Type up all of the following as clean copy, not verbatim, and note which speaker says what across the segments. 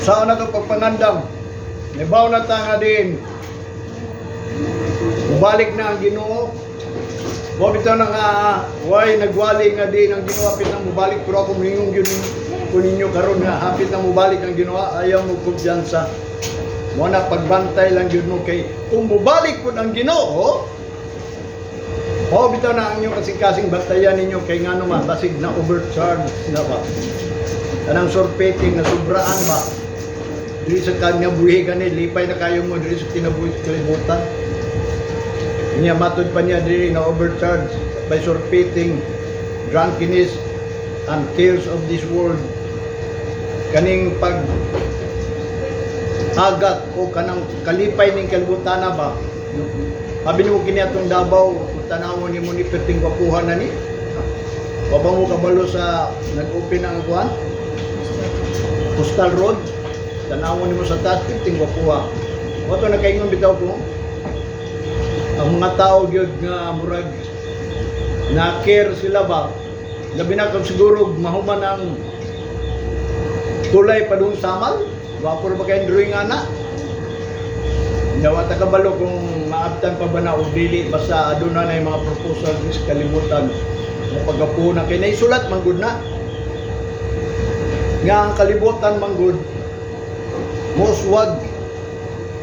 Speaker 1: Saan na ito pagpangandam? Nabaw na ta nga din. Mubalik na ang Ginoo. Mo bitaw na nga way nagwali nga din ang Ginoo hapit na mubalik, pero ako moingon gyud ko ninyo karon nga hapit na mubalik ang Ginoo, ayaw mo kumpiyansa. Mo na pagbantay lang gyud mo kay kung mubalik pud ang Ginoo, mao bitaw na ang inyong kasing-kasing bantayan ninyo kay ngano man basig na overcharge na ba. Kanang surfeiting na sobraan ba. Diri sa kanya buhi gani, lipay na kayo mo diri sa kinabuhi sa kalibutan. Niya matod pa niya diri na overcharge by surfeiting, drunkenness, and cares of this world. Kaning pag hagat o kanang kalipay ning kalibutan na ba. Abi nimo kini atong Davao, kung tanawon nimo ni perting gwapuhan na ni. Wa ba mo kabalo sa nag-open ang kuan? Coastal Road. Tanawon nimo sa taas, perting gwapuha. Mo to nakaingon bitaw ko. Ang mga tao gyud nga murag na care sila ba. Labi na kung siguro mahuman ang tulay padung Samal. Gwapo ra ba kayong drawing ana? Yawa ta kabalo kung maabtan pa ba na o dili, basta aduna na yung mga proposal sa kalibutan mo pagkapuna kay naisulat man gud na nga ang kalibutan man gud moswag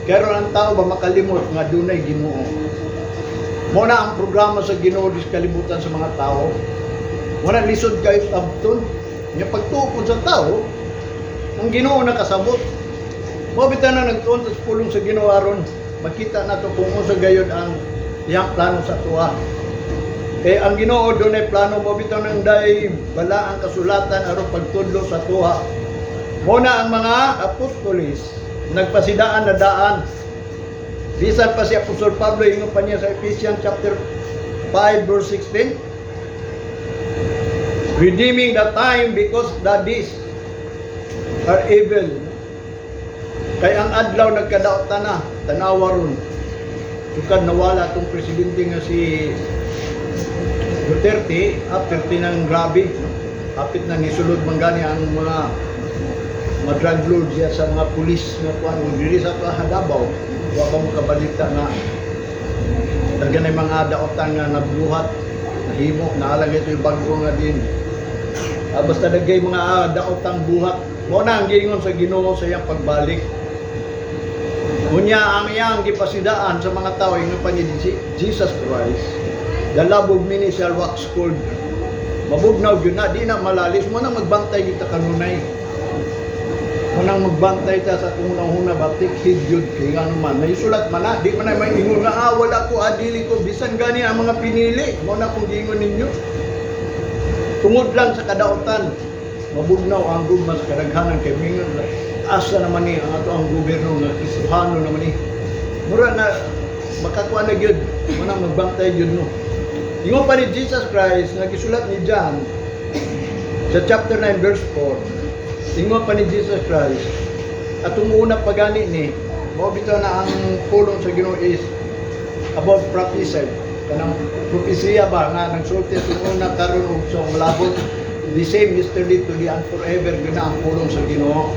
Speaker 1: pero ang tao ba makalimot nga dunay Ginoo. Mo na ang programa sa Ginoo sa kalibutan sa mga tao. Mo na lisod kayo sabton nya pagtuo sa tao ang Ginoo nakasabot. Mo bitaw na nagtuon sa pulong sa Ginoo aron makita nato kung unsa gayud ang iyang plano sa tuwa. Kay ang Ginoo dunay plano, mo bitaw nang day bala ang kasulatan aron pagtudlo sa tuwa. Mo na ang mga apostolis nagpasidaan na daan. Bisan pa si Apostol Pablo, ingon pa niya sa Ephesians chapter 5 verse 16, redeeming the time because the days are evil. Kay ang adlaw nagkadaotan na, tanawa ron. Sukad nawala itong presidente nga si Duterte, after tinang grabe, no? Hapit na nisulod man gani ang mga drug lords siya sa mga pulis nga kuan diri sa Davao. Wa ba mo kabalita nga daghan ay mga daotan nga nabluhat, nahimo naalang ito yung bago nga din? Ah, basta daghay mga daotang buhat. Mo na ang giingon sa Ginoo sa iyang pagbalik. Unya ang iyang gipasidaan sa mga tao, ingon pa ni Jesus Christ, "The love of many shall wax cold." Mabugnaw gyud na, di na malalis. Mo nang magbantay kita kanunay. Mo nang magbantay ta sa atong unang-una ba, take heed yun kay ngano man may sulat man na, di man na may ingon nga ah, wala ko, ah, dili ko, bisan gani ang mga pinili. Mo na kung giingon ninyo tungod lang sa kadaotan, mabugnaw ang gugma sa kadaghanan kay mingon, asa naman ni ang ato ang gobyerno nga Kristohano naman ni, mura na makakuha na gyud. Mo nang magbantay gyud no. Ingon pa ni Jesus Christ nga gisulat ni John sa chapter 9 verse 4, ingon pa ni Jesus Christ atong una pa gani ni mao bitaw na ang pulong sa Ginoo is about prophecy, kanang propesiya ba nga nagsulti atong una, karon ug sa malabot, the same yesterday, today and forever gyud na ang pulong sa Ginoo.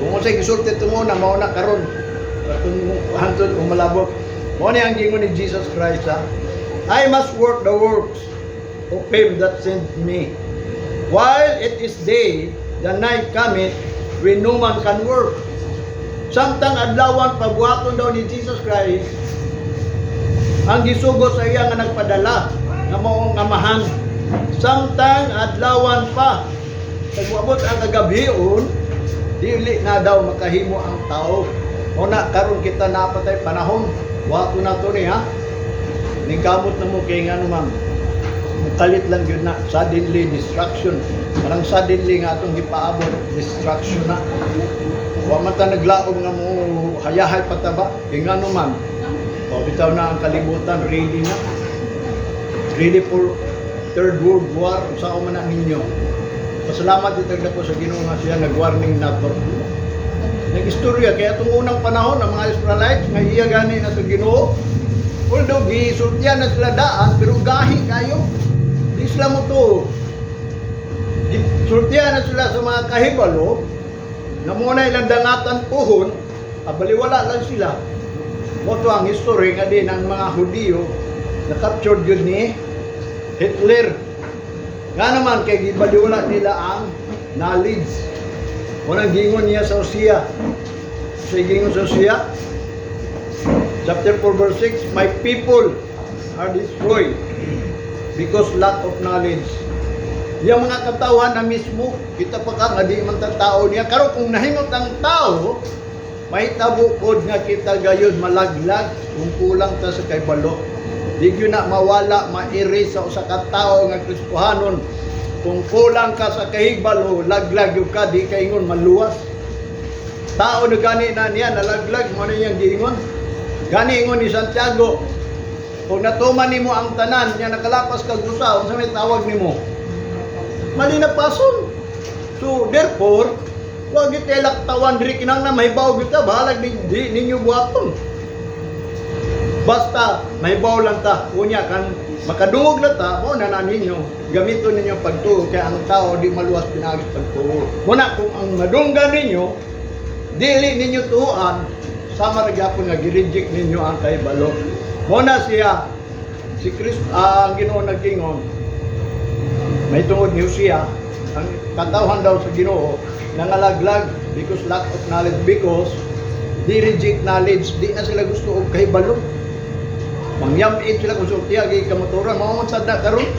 Speaker 1: Kung unsay gisulti atong una, mao na karon atong hantod ug malabot. Mao ni ang giingon ni Jesus Christ ha, "I must work the works of him that sent me while it is day. The night cometh when no man can work." Samtang adlawan, pabuhaton daw ni Jesus Christ ang gisugo sa iya nga nagpadala nga maong Amahan. Samtang adlawan pa. Pag moabot ang kagabhion, dili na daw makahimo ang tao. O na karon kita napatay panahon. Wato na to ni ha. Ningkamot na mo kay ngano ma'am. Kalit lang yun na suddenly destruction. Parang suddenly nga atong gipaabot, destruction na. Wa man ta naglaom nga mo hayahay pataba kay ngano man. O bitaw na ang kalibutan ready na. Ready for third world war sa man na ninyo. Pasalamat itag ko sa Ginoo nga siya nag-warning nato. Nag-istorya kaya itong unang panahon ng mga Israelites nga iya gani na sa Ginoo. Although gisultian na sila daan pero gahi kayo. Di sila mo to. Sultian na sila sa mga kahibalo. Nga mo na ilang dangatan puhon, abaliwala lang sila. Mao to ang history nga din ang mga Hudiyo na captured yun ni Hitler. Nga naman kay gibaliwala nila ang knowledge. Unang gingon niya sa Hosea. Sa gingon sa Hosea, chapter 4 verse 6, "My people are destroyed because lack of knowledge." Yung mga katawhan na mismo, kita pa ka nga di man ta tao niya. Karon kung nahimot ang tao, mahitabo pod nga kita gayon malaglag kung kulang ta sa kaybalo. Di gyud na mawala, ma-erase sa usa ka tawo nga Kristohanon. Kung kulang ka sa kahibalo, laglag gyud ka, di ka ingon maluwas. Tao na gani na niya, nalaglag, mo na iyang giingon. Gani ingon ni Santiago, kung natuman nimo ang tanan, niya nakalapas kag usa, unsa may tawag nimo? Malinapason. So, therefore, wag gyud laktawan diri, kinahanglan mahibaw gyud ta, bahalag di ninyo buhaton. Basta mahibaw lang ta, unya kan makadungog na ta, mo na na ninyo, gamiton ninyo ang pagtuo kay ang tao di maluwas pinaagi sa pagtuo. Muna kung ang madunggan ninyo, dili ninyo tuoan, sama ra gyapon nga gi-reject ninyo ang kahibalo. Mo na siya si Kristo, ang Ginoo nagingon may tungod ni Hosea, ang katawhan daw sa Ginoo nangalaglag because lack of knowledge, because di reject knowledge, di na sila gusto og kahibalo. Mangyamit sila kung sultiya gi kamatuoran. Mao man sad na karon.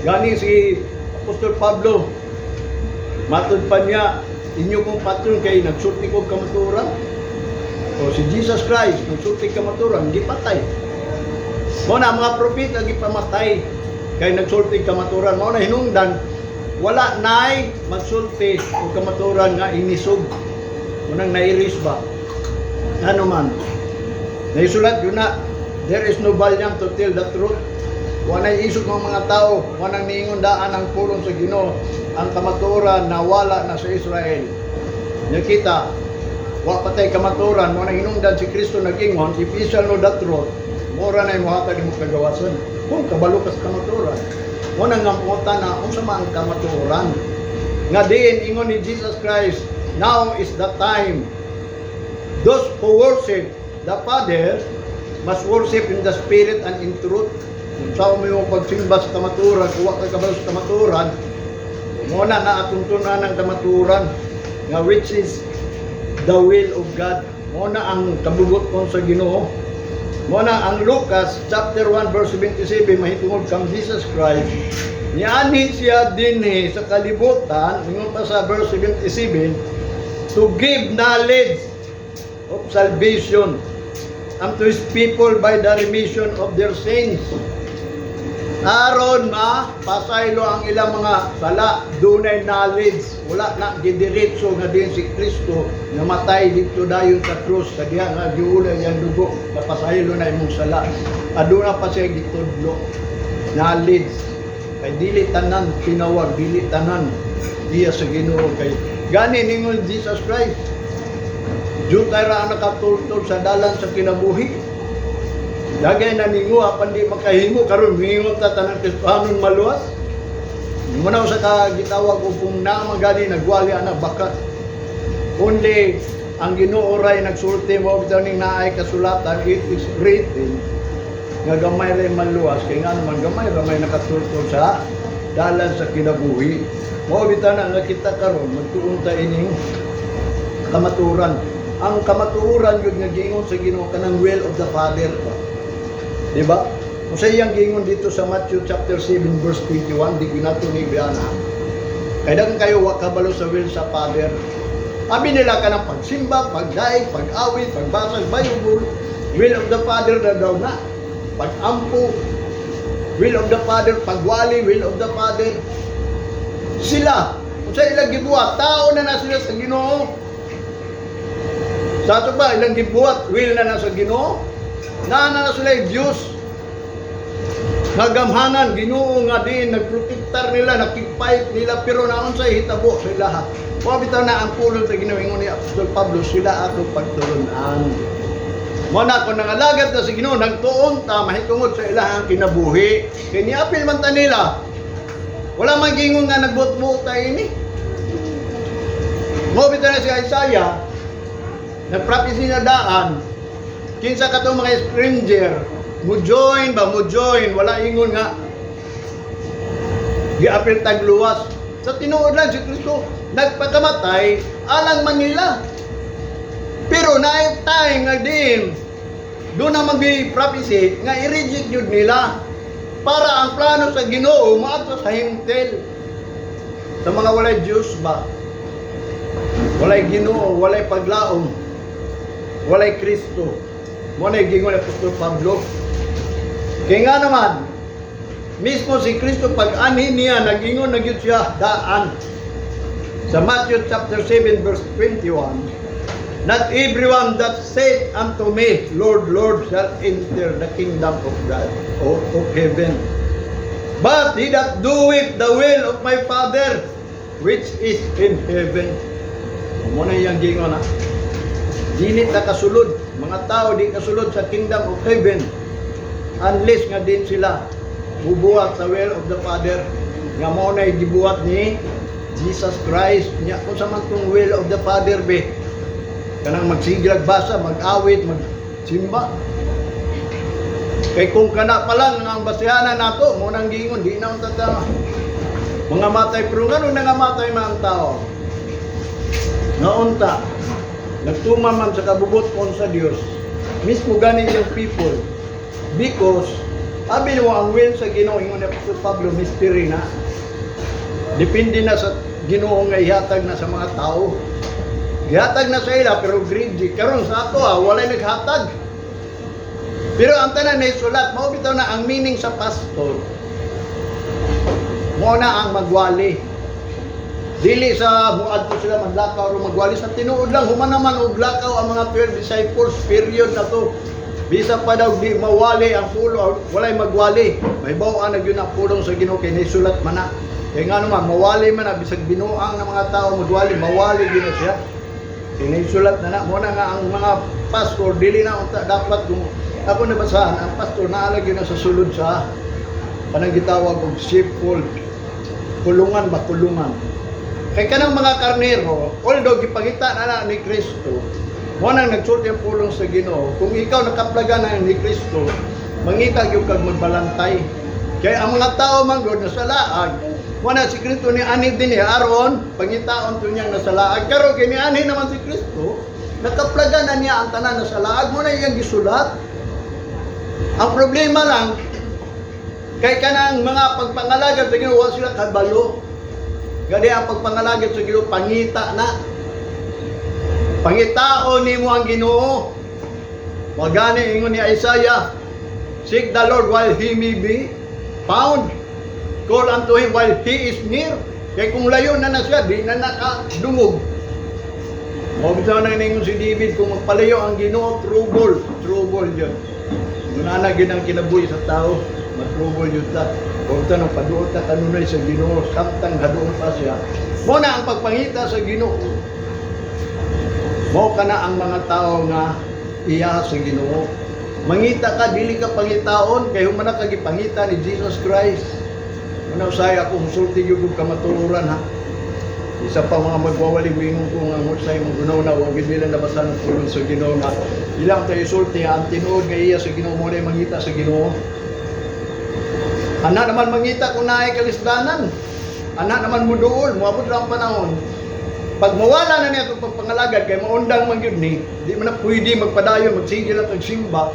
Speaker 1: Gani si Apostol Pablo, matud pa niya, inyo kong patron kay nagsulti ko kamatuoran. O si Jesus Christ nagsulti kamatuoran, gipatay. Mao na ang mga propeta gipamatay kay nagsulti kamatuoran. Mao na hinungdan wala nay magsulti og kamatuoran nga inisog. Munang nairis ba? Ano man? Naisulat yun na, there is no valiant to tell the truth. Walay isog ng mga tao, walang niingon daan ang pulong sa Ginoo, ang kamatuoran nawala na sa Israel. Nakita, wa patay kamatuoran, mo na hinungdan si Kristo nag-ingon, "If ye shall know the truth, mura na muhatag nimo kagawasan." Kung kabalo ka sa kamatuoran, mo na nga na unsa man ang kamatuoran. Nga diin ingon ni Jesus Christ, "Now is the time. Those who worship the Father must worship in the Spirit and in truth." Kung sa mo yung pagsimba sa kamatuoran, kung wa ka kabalo sa kamatuoran, mo na nga atong tunan ng kamatuoran nga which is the will of God. Mo na ang kabubut-on sa Ginoo. Mo na ang Lucas chapter 1 verse 77 mahitungod kang Jesus Christ. Nianhi siya dinhi sa kalibutan, ingon pa sa verse 77, to give knowledge of salvation unto His people by the remission of their sins. Aron ma pasaylo ang ilang mga sala, dunay knowledge. Wala na gidiretso nga din si Kristo namatay dito dayon sa krus sa diha nga giulay ang dugo, napasaylo na imong sala. Aduna pa siya gitudlo knowledge kay dili tanan tinawag, dili tanan iya sa Ginoo. Kay gani ningon Jesus Christ, jutay ra ang nakatultol sa dalan sa kinabuhi. Dagay na ningo apan di makahimo. Karon mingon ta tanang Kristohanon maluwas. Mo na sa ka gitawag og kung naa gani nagwali ana baka. Only ang Ginoo ray nagsulti mo bitaw ning naay kasulatan, it is written nga gamay ray maluwas kay nga naman gamay ra may nakatultol sa dalan sa kinabuhi. Mao bitaw na nga kita karon magtuon ta ining kamatuoran. Ang kamatuoran yun nga giingon sa Ginoo kanang will of the Father ba. Di ba? Kung sa iyang giingon dito sa Matthew chapter 7 verse 21, di ginato ni Biana. Kay daghan kayo wa kabalo sa will sa Father. Abi nila kanang pagsimba, pagdaig, pag-awit, pagbasa sa Bible, will of the Father na daw na. Pag-ampo, will of the Father, pagwali, will of the Father. Sila, kung sa ilang gibuhat, tao na na sila sa Ginoo. Sa ato ba, ilang gibuhat, will na na sa Ginoo? Naa na na sila yung Diyos. Nagamhanan, Ginoo nga din, nagprotektar nila, nakipfight nila, pero naon sa hitabo sa ilaha. Wa bitaw na ang pulong sa Ginoo, ingon ni Apostol Pablo, sila ato pagtulunan. Mo na kung nangalagad na sa Ginoo, nagtuon ta mahitungod sa ilahang kinabuhi. Kay niapil man ta nila. Wala man gingon nga nagbuot-buot ta ini. Mo bitaw na si Isaiah, nagprophecy na daan, kinsa katong mga stranger, mo join ba, mo join, wala ingon nga, giapil tagluwas. Sa tinuod lang, si Kristo, nagpakamatay, alang man nila. Pero na time nga din, doon na mag-prophecy nga i-reject yun nila para ang plano sa Ginoo maadto sa hintil. Sa mga walay Diyos ba? Walay Ginoo, walay paglaom, walay Kristo. Mo na gingon ni Apostol Pablo. Kaya nga naman, mismo si Kristo pag anhi niya, nag-ingon na gyud siya daan. Sa Matthew chapter 7 verse 21, "Not everyone that saith unto me, 'Lord, Lord,' shall enter the kingdom of God or of heaven. But he that doeth the will of my Father, which is in heaven." Mo na iyang gingon ha. Dili ta kasulod, mga tao di kasulod sa kingdom of heaven unless nga din sila bubuhat sa will of the Father nga mao na gibuhat ni Jesus Christ. Nya kung sa man tong will of the Father be? Kanang magsiglag basa, mag-awit, magsimba? Kay kung kana pa lang ang basehanan nato, mo nang giingon di na unta ta mga matay. Pero ngano nangamatay man ang tao? Naunta nagtuma man sa kabubut-on sa Dios mismo gani yung people, because abi mo ang will sa Ginoo, ingon ni Apostol Pablo, mystery na, depende na sa Ginoo nga ihatag na sa mga tao. Gihatag na sa ila pero greedy. Karon sa ato ah, walay naghatag, pero ang tanan na isulat. Mao bitaw na ang meaning sa pastor, mo na ang magwali. Dili sa muadto sila maglakaw o magwali. Sa tinuod lang, human naman og lakaw ang mga 12 disciples period na to. Bisa pa daw di mawali ang pulo, walay magwali. May bawaan na gyud ang pulong sa Ginoo kay nisulat man na. Kay nga naman mawali man na, bisag binuang ng mga tao magwali, mawali gyud na siya. Kay nisulat na na. Mo na nga ang mga pastor dili na unta dapat, kung ako nabasahan, ang pastor naa gyud na sa sulod sa kanang gitawag og sheepfold. Kulungan ba, kulungan. Kay kanang mga karnero, although gipangita na na ni Kristo, mo nang nagsulti ang pulong sa Ginoo, kung ikaw nakaplaga na ni Kristo, mangita gyud kag magbalantay. Kay ang mga tao man gud nasa laag, mo na si Kristo ni ani din ni aron pangitaon to niyang nasa laag. Karon kay nianhi naman si Kristo, nakaplaga na niya ang tanan nasa laag, mo na iyang gisulat. Ang problema lang, kay kanang mga pagpangalagad sa Ginoo, wa sila kabalo. Gani ang pagpangalagad sa Ginoo, pangita na. Pangitao nimo ang Ginoo. Wagani ingon ni Isaiah, "Seek the Lord while He may be found. Call unto Him while He is near." Kay kung layo na na siya, di na nakadungog. Mao bitaw na ningon si David, kung magpalayo ang Ginoo, trouble, trouble yun. Muna na gyud ang kinabuhi sa tao, matrouble yun ta. Huwag ta nang paduot ta kanunay sa Ginoo, samtang hadoon pa siya. Mo na ang pagpangita sa Ginoo. Mao ka na ang mga tao nga iya sa Ginoo. Mangita ka, dili ka pangitaon, kay human na ka gipangita ni Jesus Christ. Muna usay ako musulti gyud og kamatuoran ha. Isa pa mga magwawali, moingon ko nga usay mong gunaw na wa gyud nila nabasa ng pulong sa Ginoo nga ilang tayo sulti ang tinuod nga iya sa Ginoo mo na mangita sa Ginoo. Ana naman mangita kung naay kalisdanan. Ana naman muduol, moabot lang ang panahon. Pag mawala na niya itong pagpangalagad, kay maundang man gyud ni, di man na pwede magpadayon, magsige lang kag simba,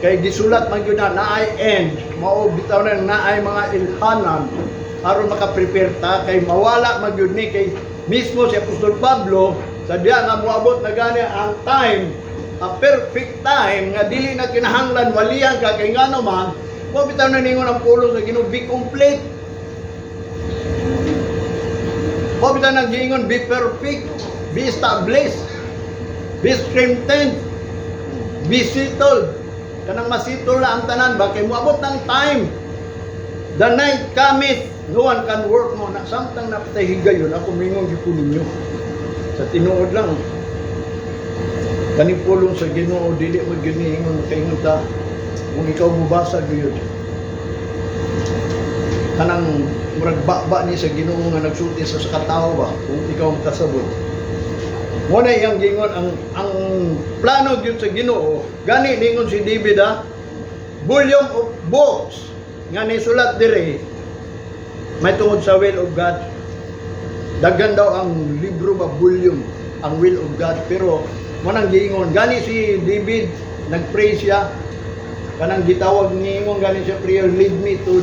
Speaker 1: kay gisulat man gyud na naay end, mao bitaw na naay mga ilhanan, aron maka-prepare ta, kay mawala man gyud ni, kay mismo si Apostol Pablo, sa diya nga moabot na gani ang time, a perfect time, nga dili na kinahanglan walihan ka, kay ngano man, mao bitaw na ningon ang pulong sa Ginoo, "Be complete." Mao bitaw nang giingon, "Be perfect, be established, be strengthened, be settled." Kanang masitol na ang tanan ba, kay moabot ng time. The night cometh, no one can work mo. Na, samtang napatay higayon, ako mingon gyud ko ninyo. Sa tinuod lang, kaning pulong sa Ginoo dili mo gyud niingon kaingon ta kung ikaw mubasa gyud kanang murag ba ni sa Ginoo nga nagsulti sa katao ba, kung ikaw makasabot. Mo na iyang gingon ang plano gyud sa Ginoo. Gani ningon si David, volume of books nga nisulat dire may tungod sa will of God. Daghan daw ang libro ba, volume ang will of God, pero mo nang giingon gani si David, nagpray siya kanang gitawag niingon gani siya prayer, "Lead me to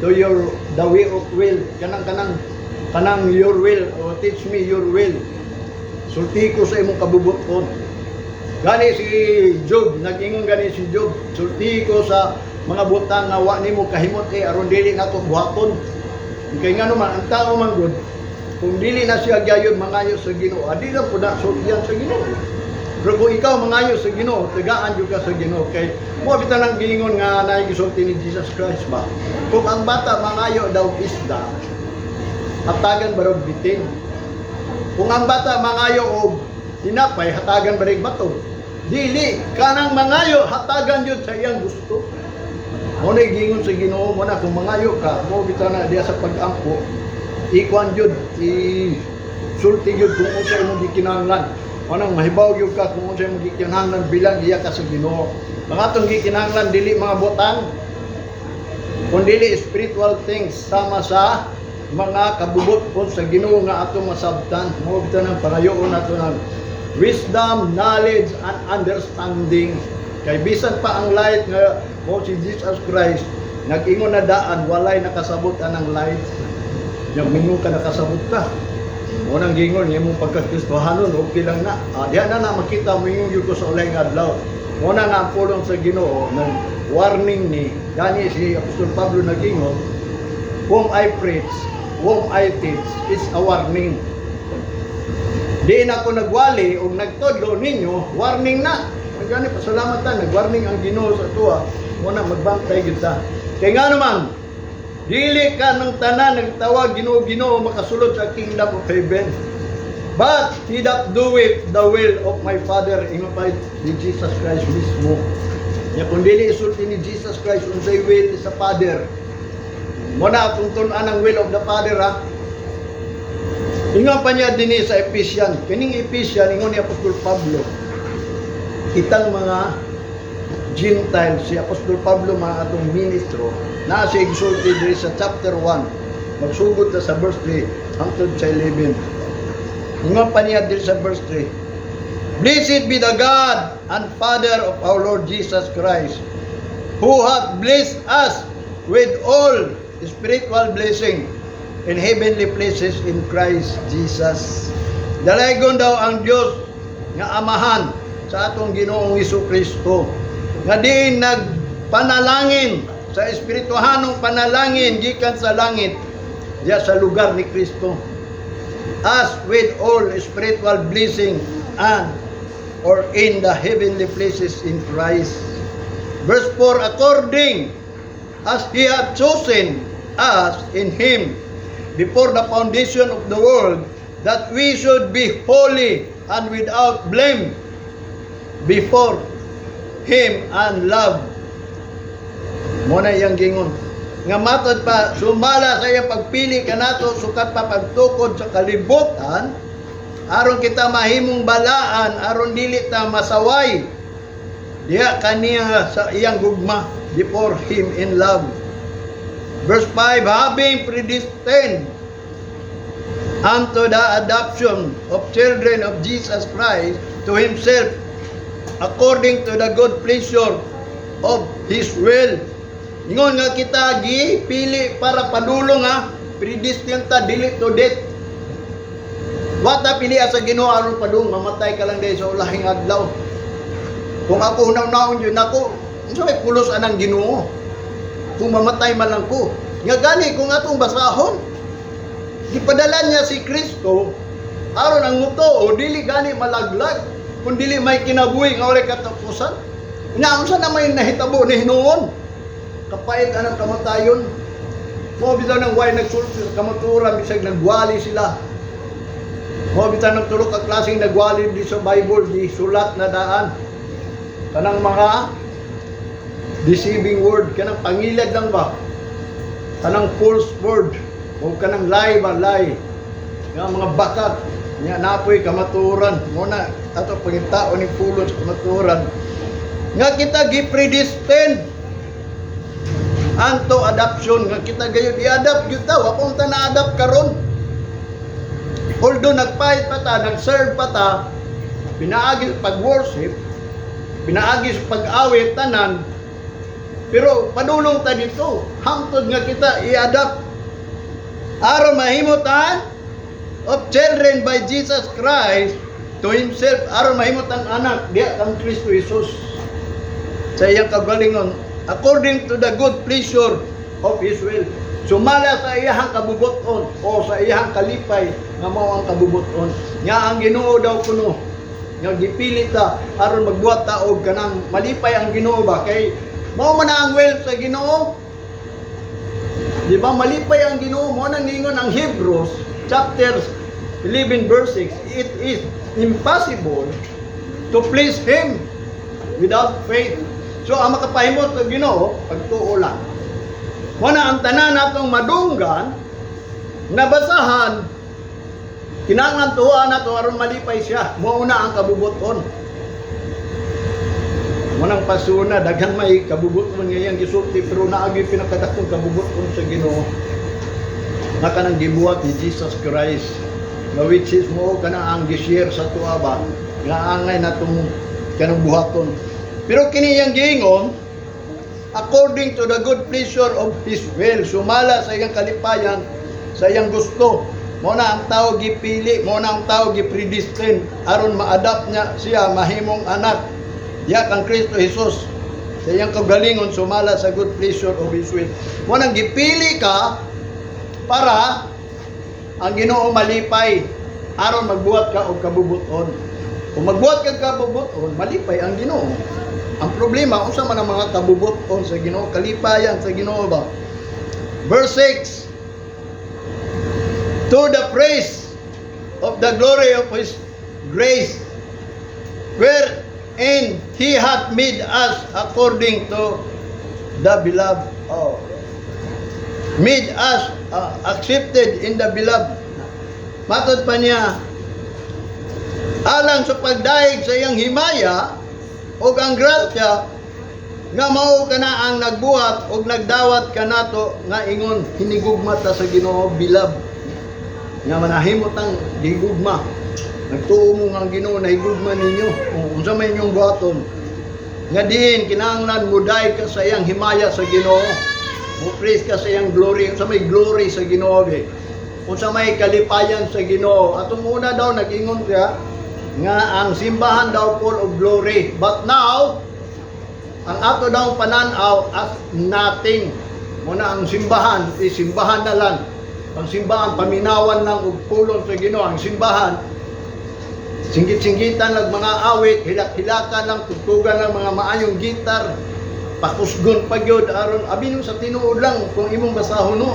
Speaker 1: your the way of will," kanang your will o "Teach me your will," sulti ko sa imong kabubuton. Gani si Job, nag-ingon gani si Job, "Sulti ko sa mga butang nga wa nimo kahimot eh aron dili nako buhaton." Kay ngano man ang tao man gud, kung dili na siya gayud mangayo sa Ginoo, adi lang pud na sultian sa Ginoo. Pero kung ikaw mangayo sa Ginoo, tagaan jud ka sa Ginoo kay mo bitaw nang giingon nga naay gisulti ni Jesus Christ ba. Kung ang bata mangayo daw isda, hatagan ba og bitin? Kung ang bata mangayo og tinapay, hatagan ba rin bato? Dili, kanang mangayo, hatagan yun sa iyang gusto. Mo na gingon sa Ginoo mo na kung mangayo ka, mo bitaw na diya sa pag-ampo, ikuan jud, i sulti jud kung unsa imong gikinahanglan. Manang mahibaw gyud ka kung unsa imong gikinahanglan bilang iya ka sa Ginoo. Mga atong gikinahanglan dili mga butang, kun dili spiritual things sama sa mga kabubuton sa Ginoo nga atong masabtan. Mo bitaw nang pangayoon nato ng wisdom, knowledge and understanding. Kay bisan pa ang light nga mo si Jesus Christ, nag-ingon na daan walay nakasabot anang light. Yang mingon ka nakasabot ka. Mo nang gingon imong pagka-Kristohanon, okay lang na. Diha na na makita moingon gyud ko sa ulahing adlaw. Mo na nga ang pulong sa Ginoo nang warning ni gani si Apostol Pablo, nagingon, "Whom I preach, whom I teach is a warning." Di na ako nagwali o nagtudlo ninyo, warning na. Gani pasalamat ta, nagwarning ang Ginoo sa tuwa, mo na magbantay gyud ta. Kay nga naman, dili ka ng tanan nagtawag "Ginoo, Ginoo" makasulod sa kingdom of heaven. But he that doeth the will of my Father, ingon pa ni Jesus Christ mismo. Nya kung dili isulti ni Jesus Christ unsay will sa Father, mo na atong tun-an ang will of the Father, ha. Ingon pa niya dinhi sa Ephesians. Kining Ephesians, ingon ni Apostol Pablo, kitang mga Gentile, si Apostol Pablo mga atong ministro, naa siya igsulti diri sa chapter 1. Magsugod ta sa verse 3 hangtod sa 11. Ingon pa niya diri sa verse 3, "Blessed be the God and Father of our Lord Jesus Christ, who hath blessed us with all spiritual blessing in heavenly places in Christ Jesus." Dalaygon daw ang Dios nga Amahan sa atong Ginoong Hesus Kristo nga diin nagpanalangin sa espirituhanong panalangin gikan sa langit diya sa lugar ni Kristo us with all spiritual blessing and or in the heavenly places in Christ. Verse 4, "According as He hath chosen us in Him before the foundation of the world, that we should be holy and without blame before Him in love." Mo na iyang gingon. Nga matod pa, sumala sa iyang pagpili kanato sukat pa pagtukod sa kalibutan, aron kita mahimong balaan, aron dili ta masaway diha kaniya sa iyang gugma, before Him in love. Verse 5, "Having predestined unto the adoption of children of Jesus Christ to Himself, according to the good pleasure of His will." Ingon nga kita gipili para padulong, ha, predestined ta dili to death. Wa ta pili sa Ginoo aron padulong, mamatay ka lang dahil sa ulahing adlaw. Kung ako hunaw-naon yun ako, unsa may pulos anang Ginoo? Kung mamatay man lang ko. Nga gani kung atong basahon, gipadala niya si Kristo aron ang mutuo dili gani malaglag kun dili may kinabuhi nga walay katapusan. Nya unsa na may nahitabo ni hinuon? Kapait anang kamatayon. Mo bitaw nang way nagsulti sa kamatuoran bisag nagwali sila. Mo bitaw nang tulo ka klaseng nagwali di sa Bible, di sulat na daan. Kanang mga deceiving word, kanang pangilad lang ba? Kanang false word, o kanang lie ba, lie. Nga mga bakat. Nya napoy kamaturan mo na ato pangitaon ni pulong sa kamaturan nga kita gi-predestined unto adoption, nga kita gayud i-adopt gyud ta. Wa pa ta na-adopt karon, although nagpahit pa ta, nag-serve pa ta pinaagi sa pag-worship, pinaagi sa pag-awit, tanan, pero padulong ta dito hangtod nga kita i-adopt aron mahimo tan of children by Jesus Christ to himself, aron mahimo tang anak diha kang Kristo Jesus sa iyang kagalingon, according to the good pleasure of his will, sumala sa iyang kabubuton o sa iyang kalipay nga mao ang kabubuton nga ang Ginoo daw kuno nga gipili ta aron magbuhat ta og kanang malipay ang Ginoo ba, kay mao man na ang will sa Ginoo. Di ba malipay ang Ginoo? Mo nang ningon ang Hebrews chapter 11 verse 6, "It is impossible to please Him without faith." So ang makapahimot sa Ginoo, pagtuo lang. Mo na ang tanan natong madunggan, nabasahan, kinahanglan tuoan nato aron malipay siya. Mao na ang kabubuton. Mo nang pasuna, daghan may kabubuton nga iyang gisulti, pero naagi pinakadakong kabubuton sa Ginoo nga kanang gibuhat ni Jesus Christ, nga which is mo kana ang gi-share sa tuwa ba nga angay natong kanang buhaton. Pero kini iyang giingon, according to the good pleasure of His will, sumala sa iyang kalipayan, sa iyang gusto. Mo na ang tao gipili, mo na ang tao gipredestined aron ma-adopt niya siya, mahimong anak diha kang Kristo Jesus sa iyang kagalingon, sumala sa good pleasure of His will. Mo nang gipili ka para ang Ginoo malipay aron magbuhat ka og kabubuton. Kung magbuhat ka kabubuton, malipay ang Ginoo. Ang problema, unsa man ang mga kabubuton sa Ginoo, kalipayan sa Ginoo ba? Verse 6: To the praise of the glory of His grace, wherein He hath made us according to the beloved. Oh. Made us accepted in the beloved. Matod pa niya, alang sa pagdayeg sa iyang himaya ug ang grasya nga mao kana ang nagbuhat ug nagdawat kanato nga ingon hinigugma ta sa Ginoo, beloved, nga manahimo tang gigugma. Nagtuo mo nga ang Ginoo nahigugma ninyo. Kung unsa may inyong buhaton nga diin kinahanglan mo dayeg ka sa iyang himaya sa Ginoo, mo praise ka sa iyang glory. Unsa may glory sa Ginoo be? Unsa may kalipayan sa Ginoo? Atong una daw nag-ingon siya nga ang simbahan daw full of glory, but now ang ato daw pananaw as nothing. Muna ang simbahan is simbahan na lang. Ang simbahan paminawan lang og pulong sa Ginoo. Ang simbahan singgit-singgitan lang mga awit, hilak-hilakan lang, tugtugan lang mga maayong gitar, pakusgon pa gyud aron abi nung sa tinuod lang kung imong basahon, no,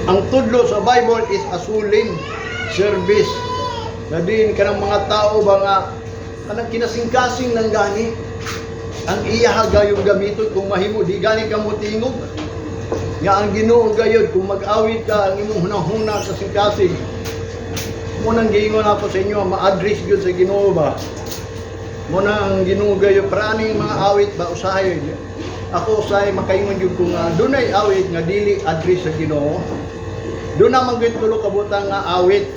Speaker 1: ang tudlo sa Bible is a solemn service. Na diin kanang mga tao ba nga kanang kinasingkasing lang gani ang iya gayong gamiton. Kung mahimo di gani ka mo tingog nga ang Ginoo gayud, kung mag-awit ka, ang imong hunahuna sa kasing-kasing mo nang giingon ako sa inyo, ma-address gyud sa Ginoo ba. Mo na ang Ginoo gayud para aning mga awit ba, usahay ako, usahay makaingon gyud ko nga dunay awit nga dili address sa Ginoo. Doon naman gyud tulo ka butang nga awit: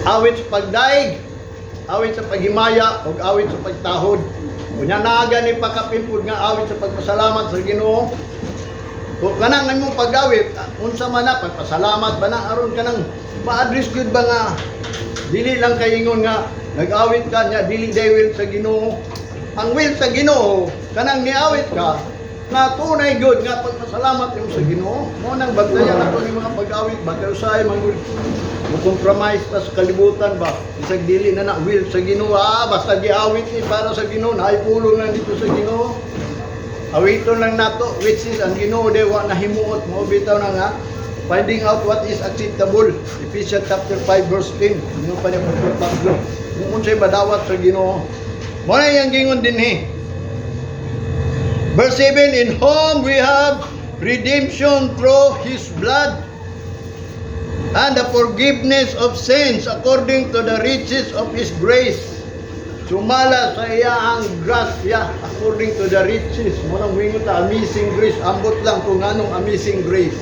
Speaker 1: awit sa pagdaig, awit sa paghimaya ug awit sa pagtahod. Unya naa gani pakapin pud nga awit sa pagpasalamat sa Ginoo. Kung kanang imong pag-awit, unsa man na, pagpasalamat ba na, aron kanang ma-address gyud ba nga dili lang kay ingon nga nag-awit ka nya dili day will sa Ginoo. Ang will sa Ginoo, kanang niawit ka nga tunay gyud nga pagpasalamat nimo sa Ginoo. Mo nang bantayan ato ni mga pag-awit ba, kay usahay man gud mo compromise ta sa kalibutan ba. Bisag dili na na will sa Ginoo, basta giawit ni para sa Ginoo, naay pulong na dito sa Ginoo. Awiton lang nato, which is ang Ginoo de wa nahimuot mo bitaw na nga finding out what is acceptable. Ephesians chapter 5 verse 10. Ingon pa niya Pastor Pablo. Kung unsay madawat sa Ginoo. Mo na iyang gingon dinhi. Verse 7, "In whom we have redemption through His blood." And the forgiveness of sins according to the riches of His grace. Sumala sa iyang grasya according to the riches. Mao nang moingon ta, amazing grace. Ambot lang kung anong amazing grace.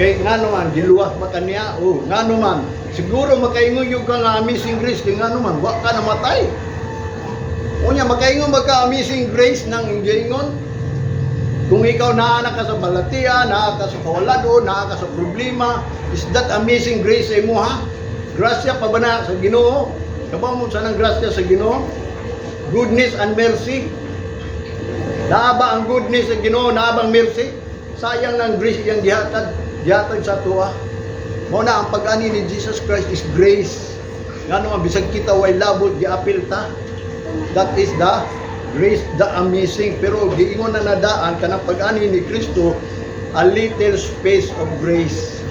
Speaker 1: Kay ngano man, giluwas ba kaniya? Oh, ngano man. Siguro makaingon gyud ka nga amazing grace kay ngano man, wa ka namatay. Unya, makaingon ba ka amazing grace nang giingon? Kung ikaw naa na ka sa balatian, naa ka sa kawalado, naa ka sa problema, is that amazing grace sa imo, ha? Grasya pa ba na sa Ginoo? Kabaw mo sa nang grasya sa Ginoo? Goodness and mercy. Naa ba ang goodness sa Ginoo, naa bang mercy? Sayang lang grace iyang gihatag sa atoa. Mao na ang pag-ani ni Jesus Christ is grace. Ngano man bisag kita way labot, giapil ta. That is the grace, the amazing. Pero giingon na nadaan kanang pag-ani ni Kristo, a little space of grace.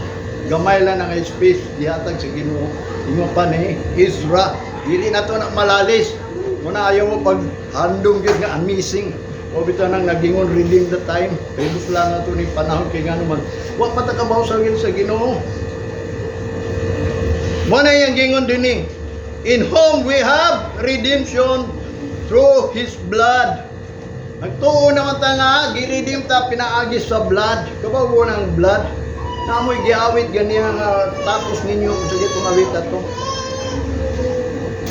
Speaker 1: Gamay lang ang space gihatag sa Ginoo. Ingon pa ni Ezra, dili na to na malalis. Mao na ayaw mo pag handong gyud nga amazing. O bitaw nang nagingon, redeem the time. Pero lang na to ni panahon kay ngano man wa pa ta kabaw sa will sa Ginoo. Mao na iyang gingon dinhi. In whom we have redemption through His blood. Nagtuo naman ta nga, gi-redeem ta pinaagi sa blood. Kabaw mo ng blood. Namoy giawit ganiya nga tapos ninyo kung sige itong awit ato.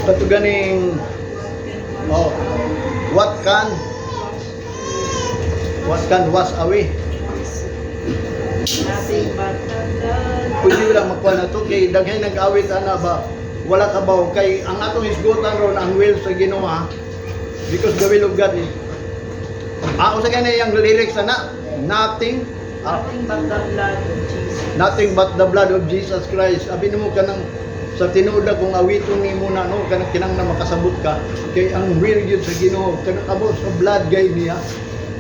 Speaker 1: Kato ganing, oh, what can wash away?
Speaker 2: Nothing but the blood.
Speaker 1: Pwede lang makuha na to kay daghay nag-awit ana ba, wala ka ba kay ang atong hisgutan ron ang will sa Ginoo, ha? Because the will of God is ako sa gani yung lyrics ana, nothing
Speaker 2: Nothing but the blood of Jesus.
Speaker 1: Nothing but the blood of Jesus Christ. Abi nimo kanang sa tinuod na kung awiton nimo na, no, kanang kinang na makasabot ka kay ang will gyud sa Ginoo kanang abo sa blood gay niya,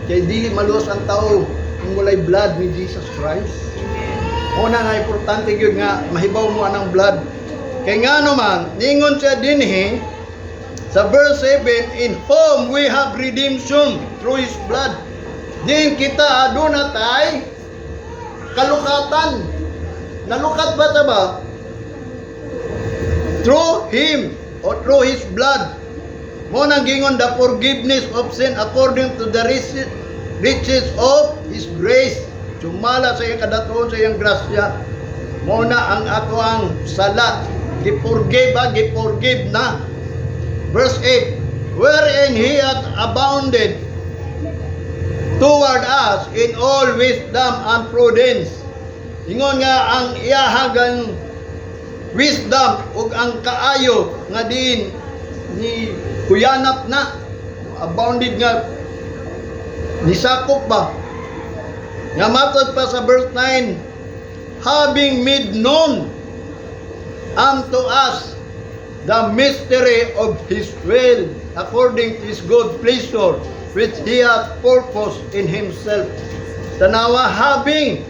Speaker 1: kay dili maluwas ang tao kung walay blood ni Jesus Christ.
Speaker 2: Amen.
Speaker 1: Una nga importante gyud nga mahibaw mo anang blood. Kay ngano man, ningon siya dinhi sa verse 7, in whom we have redemption through His blood. Din kita aduna tay kalukatan. Nalukat ba ta ba? Through Him or through His blood. Mao nang gingon the forgiveness of sin according to the riches of His grace. Sumala sa iyang kadatuon, sa iyang grasya. Mao na ang ato ang sala. Gi-forgive ba? Gi-forgive na. Verse 8, wherein He hath abounded toward us in all wisdom and prudence. Ingon nga ang iyahagang wisdom ug ang kaayo nga diin ni kuyanap na, abounded nga nisakop ba nga. Matod pa sa verse 9, having made known unto us the mystery of His will according to His good pleasure which He hath purposed in Himself. Tanawa, having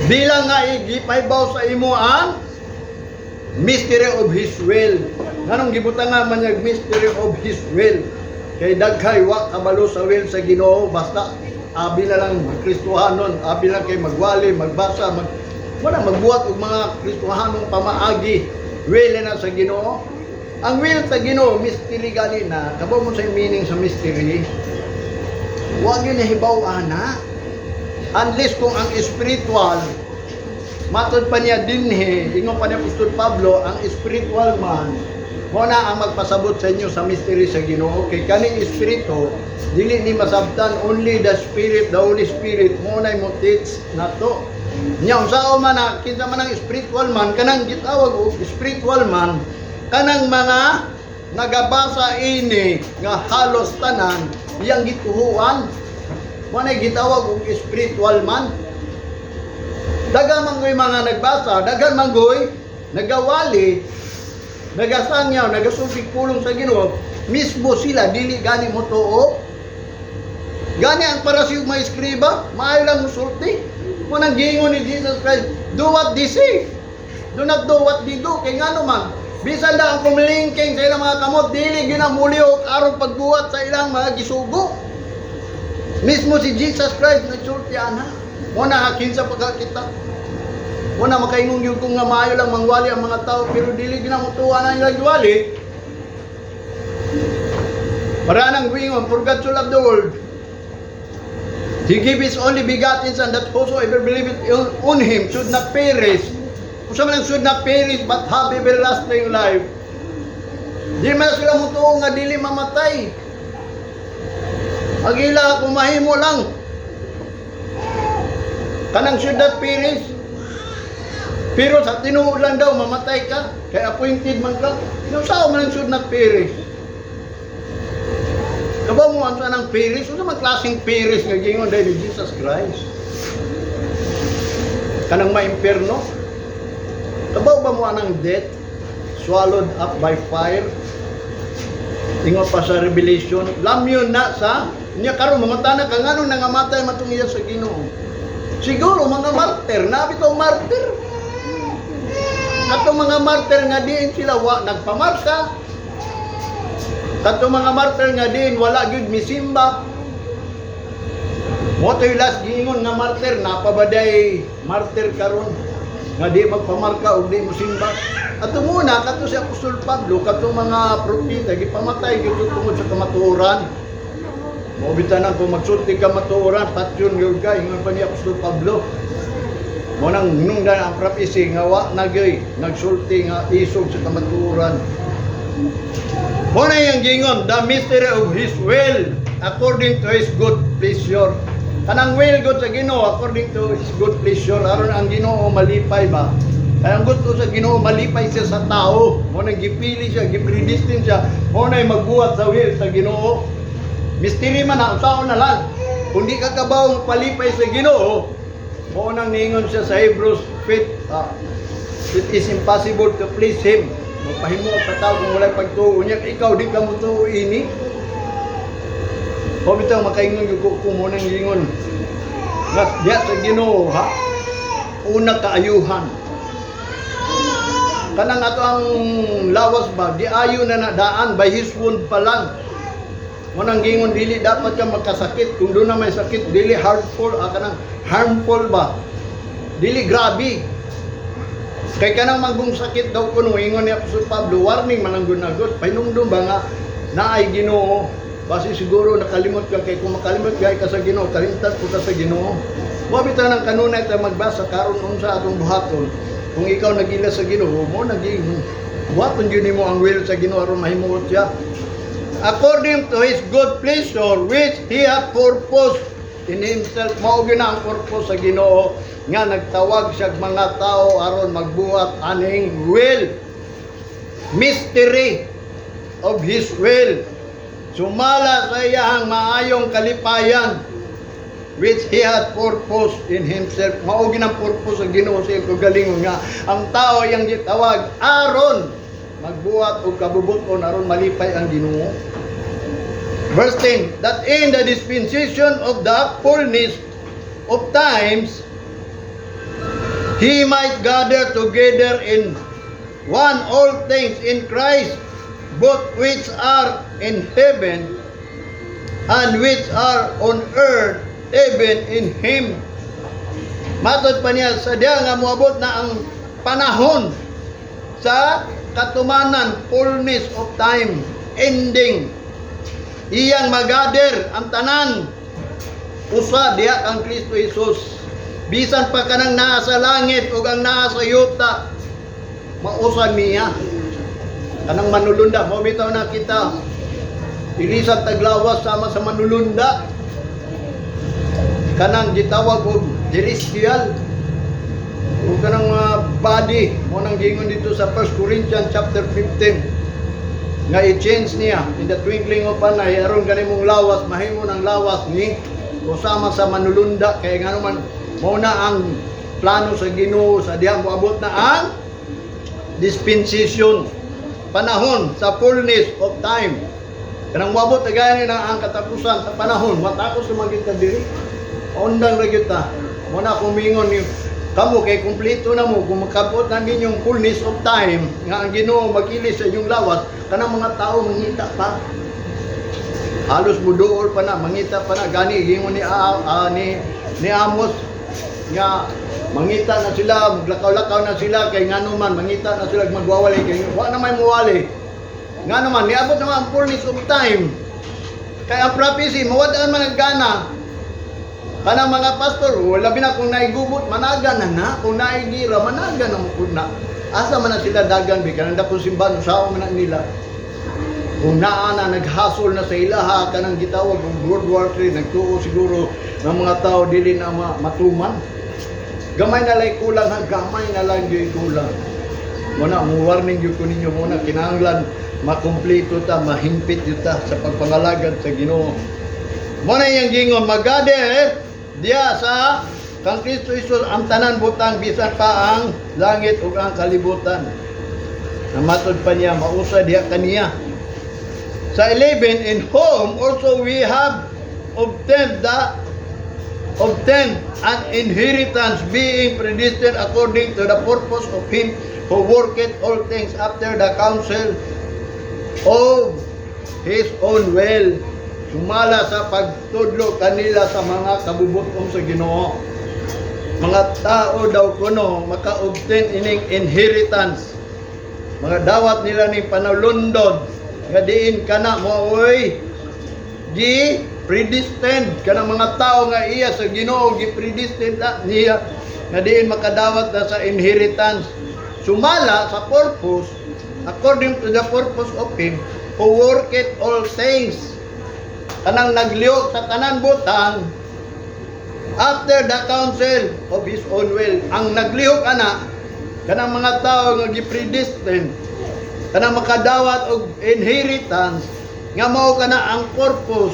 Speaker 1: bilang nga igipahibaw sa imo ang mystery of His will. Nganong gibutang nga man yung mystery of His will? Kay daghay wa kabalo sa will sa Ginoo, basta abi na lang Kristohanon, abi lang kay magwali, magbasa, wala magbuhat og mga Kristohanong pamaagi. Will na sa Ginoo. Ang will sa Ginoo, mystery gani na. Kabaw mo sa meaning sa mystery? Wa gyud nahibaw ana. Unless kung ang spiritual, matod pa niya dinhi, ingon pa niya Apostol Pablo, ang spiritual man, mo na ang magpasabot sa inyo sa mystery sa Ginoo. Kay kaning espiritu, dili ni masabtan, only the Spirit, the Holy Spirit, mo na mo teach nato. Nya unsaon man na kinsa man ang spiritual man, kanang gitawag og spiritual man, kanang mga nagabasa ini nga halos tanan iyang gituhuan. Mo na gitawag og spiritual man. Daghan man goy mga nagbasa, daghan man goy nagawali, nagasangyaw, nagasulti pulong sa Ginoo, mismo sila dili gani mo tuo. Gani ang Parisiyo, mga eskriba, maayo lang mo sulti. Mo nang giingon ni Jesus Christ, "Do what they say. Do not do what they do." Kay ngano man, bisan na ang kumilingking sa ilang mga kamot, dili gyud ang mulihok aron pagbuhat sa ilang mga gisugo. Mismo si Jesus Christ nagsulti ana. Mo na kinsa pa kita. Muna makaingon gyud ko nga maayo lang mangwali ang mga tao, pero dili gyud na motuwa na ilang giwali. Para nang giingon, "For God so loved the world, He gave His only begotten Son, that whosoever believeth on Him should not perish." Unsa man ang should not perish, but have everlasting life? Di man sila mutuo nga dili mamatay. Ang ila kung mahimo lang. Kanang should not perish. Pero sa tinuod lang daw, mamatay ka. Kaya appointed man ka. Yung sao man ang should not perish? Kabaw mo ang ng perish? Unsa man klaseng perish nga gingon dahil ni Jesus Christ? Kanang maimpierno? Kabaw ba mo anang death swallowed up by fire? Ingon pa sa Revelation, lamyon na sa niya karon mga tanak ka, nganong nangamatay man tong iya sa Ginoo. Siguro mga martyr, na bitaw martyr. Katong mga martyr nga diin sila wa nagpamarka. Katong mga martyr nga diin wala gyud misimba. Mo to'y last giingon nga martyr, napabaday martyr karon nga di magpamarka og di mosimba. Ato muna kato si Apostol Pablo, katong mga propeta gipamatay gyud tungod sa kamatuoran. Mao bitaw nang kung magsulti ka matuoran, patyon gyud ka, ingon pa ni Apostol Pablo. Mo nang nungdan ang prophecy nga wa na gyud nagsulti nga isog sa kamatuoran. Mo na yung gingon, the mystery of His will according to His good pleasure. Kanang will good sa Ginoo according to His good pleasure, aron ang Ginoo malipay ba? Kaya ang gusto sa Ginoo, malipay siya sa tao. Mo nang gipili siya, gipredestine siya. Mo na magbuhat sa will sa Ginoo. Mystery man na, unsaon na lang. Kung di ka kabawong palipay sa Ginoo, mo nang niingon siya sa Hebrews 8, it is impossible to please Him. Magpahimo sa tao kung walay pagtuo niya, ikaw di ka mo tuo ini. O bitaw makaingon gyud ko mo nang ingon. Nga diya sa Ginoo ha. Una kaayuhan. Kanang ato ang lawas ba, di ayo na nadaan by His wound pa lang. Mo nang gingon dili dapat ka magkasakit. Kung doon na may sakit, dili hurtful, kanang harmful ba? Dili grabe. Kay kanang manggong sakit daw kuno, ingon ni Apostol Pablo, warning man ang gunagot. Pahinumdum ba nga naay Ginoo. Basi siguro nakalimot ka, kay kung makalimot gay ka sa Ginoo, kalimtan po ka sa Ginoo. Mo bitaw nang kanunay ta magbasa karon unsa atong buhaton. Kung ikaw nagila sa Ginoo, mo naging buhaton gyud nimo ang will sa Ginoo aron mahimuot siya. According to His good pleasure which He hath purposed in Himself. Mao gyud na ang purpose sa Ginoo nga nagtawag siya og mga tao aron magbuhat aning will, mystery of His will, sumala sa iyahang maayong kalipayan which He had purposed in Himself. Mao gyud ang purpose sa Ginoo sa iyang kaugalingon nga ang tao iyang gitawag aron magbuhat og kabubuton aron malipay ang Ginoo. Verse 10, that in the dispensation of the fullness of times, He might gather together in one all things in Christ, both which are in heaven and which are on earth, even in Him. Matod pa niya sa diya nga moabot na ang panahon sa katumanan, fullness of time, ending. Iyang magather ang tanan usa diha kang Kristo Jesus. Bisan pa kanang naa sa langit ug ang naa sa yuta, mausa niya. Kanang manulunda, mo bitaw na kita. Ilisan taglawas sama sa manulunda. Kanang gitawag og celestial ug kanang mga body mo nang gingon dito sa 1 Corinthians chapter 15 nga i-change niya in the twinkling of an eye aron gani mong lawas mahimo ng lawas ni usama sa manulunda, kay ngano man mao na ang plano sa Ginoo sa diha moabot na ang dispensation, panahon sa fullness of time. Kanang moabot na gani na ang katapusan sa panahon, matapos naman kita diri, undang ra gyud ta. Mo na kumingon ni kamo kay kumpleto na mo kung makabot na ninyong fullness of time nga ang Ginoo magkilis sa inyong lawas. Kanang mga tao mangita pa, halos muduol pa na, mangita pa na. Gani gingon ni Amos nga Mangita na sila, maglakaw-lakaw na sila kay ngano man, mangita na sila magwawali kay wa na may muwali. Ngano man, niabot naman ang fullness of time. Kay ang prophecy, mawad-an man ang gana. Kanang mga pastor, wala na kung naigubot, managa na na. Kung naigira, managa na mo na. Asa man na sila dagan, bi kanang dakong simbahan, usawa man na nila. Kung naa na, naghasol na sa ilaha, kanang gitawag og World War III, nagtuo siguro ng mga tao dili na matuman. Gamay na lang kulang ha, gamay na lang gyud kulang. Muna, mo warning gyud ko ninyo muna, kinahanglan makumpleto ta, mahimpit gyud ta sa pagpangalagad sa Ginoo. Muna iyang gingon, magade diya sa kang Kristo Jesus ang tanan butang bisan pa ang langit ug ang kalibutan. Namatod pa niya, mausa diha kaniya. Sa 11, in whom also we have obtained an inheritance, being predestined according to the purpose of Him who worketh all things after the counsel of His own will. Sumala sa pagtudlo kanila sa mga kabubut-on sa Ginoo. Mga tao daw kuno maka-obtain ining inheritance. Mga dawat nila ni panalundon nga diin kana mo oy gi predestined kana mga tao nga iya sa Ginoo, gi predestined na niya nga diin makadawat na sa inheritance sumala sa purpose, according to the purpose of Him who worketh all things, kanang naglihok sa tanan butang after the counsel of His own will. Ang naglihok ana kanang mga tao nga gi-predestined kanang makadawat og inheritance nga mao kana ang purpose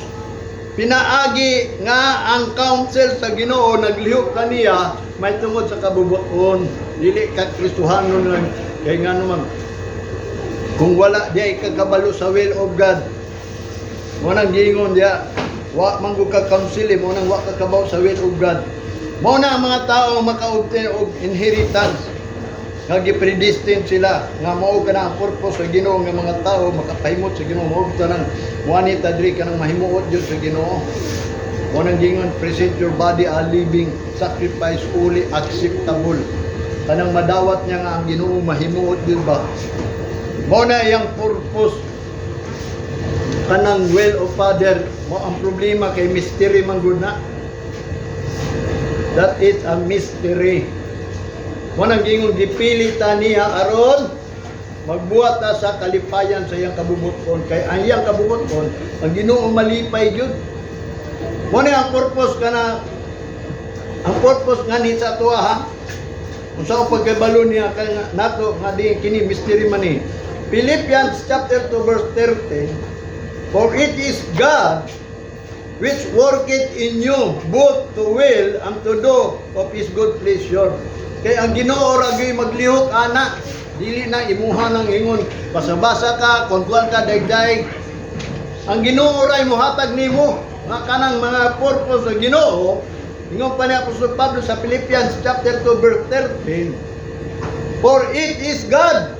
Speaker 1: pinaagi nga ang counsel sa Ginoo naglihok kaniya may tungod sa kabubuton. Dili ka Kristohanon lang kay nga naman kung wala di ka kabalo sa will of God. Mo nang giingon diya, wa man gud ka counsel eh, mo nang wa ka kabaw sa will of God. Mo na ang mga tao maka-obtain og inheritance nga gi-predestined sila nga mao kana ang purpose sa Ginoo nga mga tao makapahimot sa Ginoo. Mao tanang muani ta diri kanang mahimuot jud sa Ginoo. Mo nang giingon, "Present your body a living sacrifice, holy, acceptable," kanang madawat niya nga ang Ginoo mahimuot jud ba. Mo na iyang purpose kanang will of Father mo. Ang problema kay mystery man gud na. That is a mystery. Mo nang gingon, gipili ta niya aron magbuhat ta sa kalipayan sa iyang kabubuton, kay ang iyang kabubuton ang Ginoo malipay gyud. Mo na ang purpose kana, ang purpose nga ni sa atuwa ha. Unsa ang pagkabalo niya kay nato nga di kini mystery man ni. Philippians chapter 2 verse 13: "For it is God which worketh in you both to will and to do of His good pleasure." Kay ang Ginoo ra gyud maglihok ana. Dili na imuha nang ingon basa-basa ka, kuan ka daigdaig. Ang Ginoo ra mohatag nimo nga kanang mga purpose sa Ginoo. Ingon pa ni Apostol Pablo sa Philippians chapter 2 verse 13, "For it is God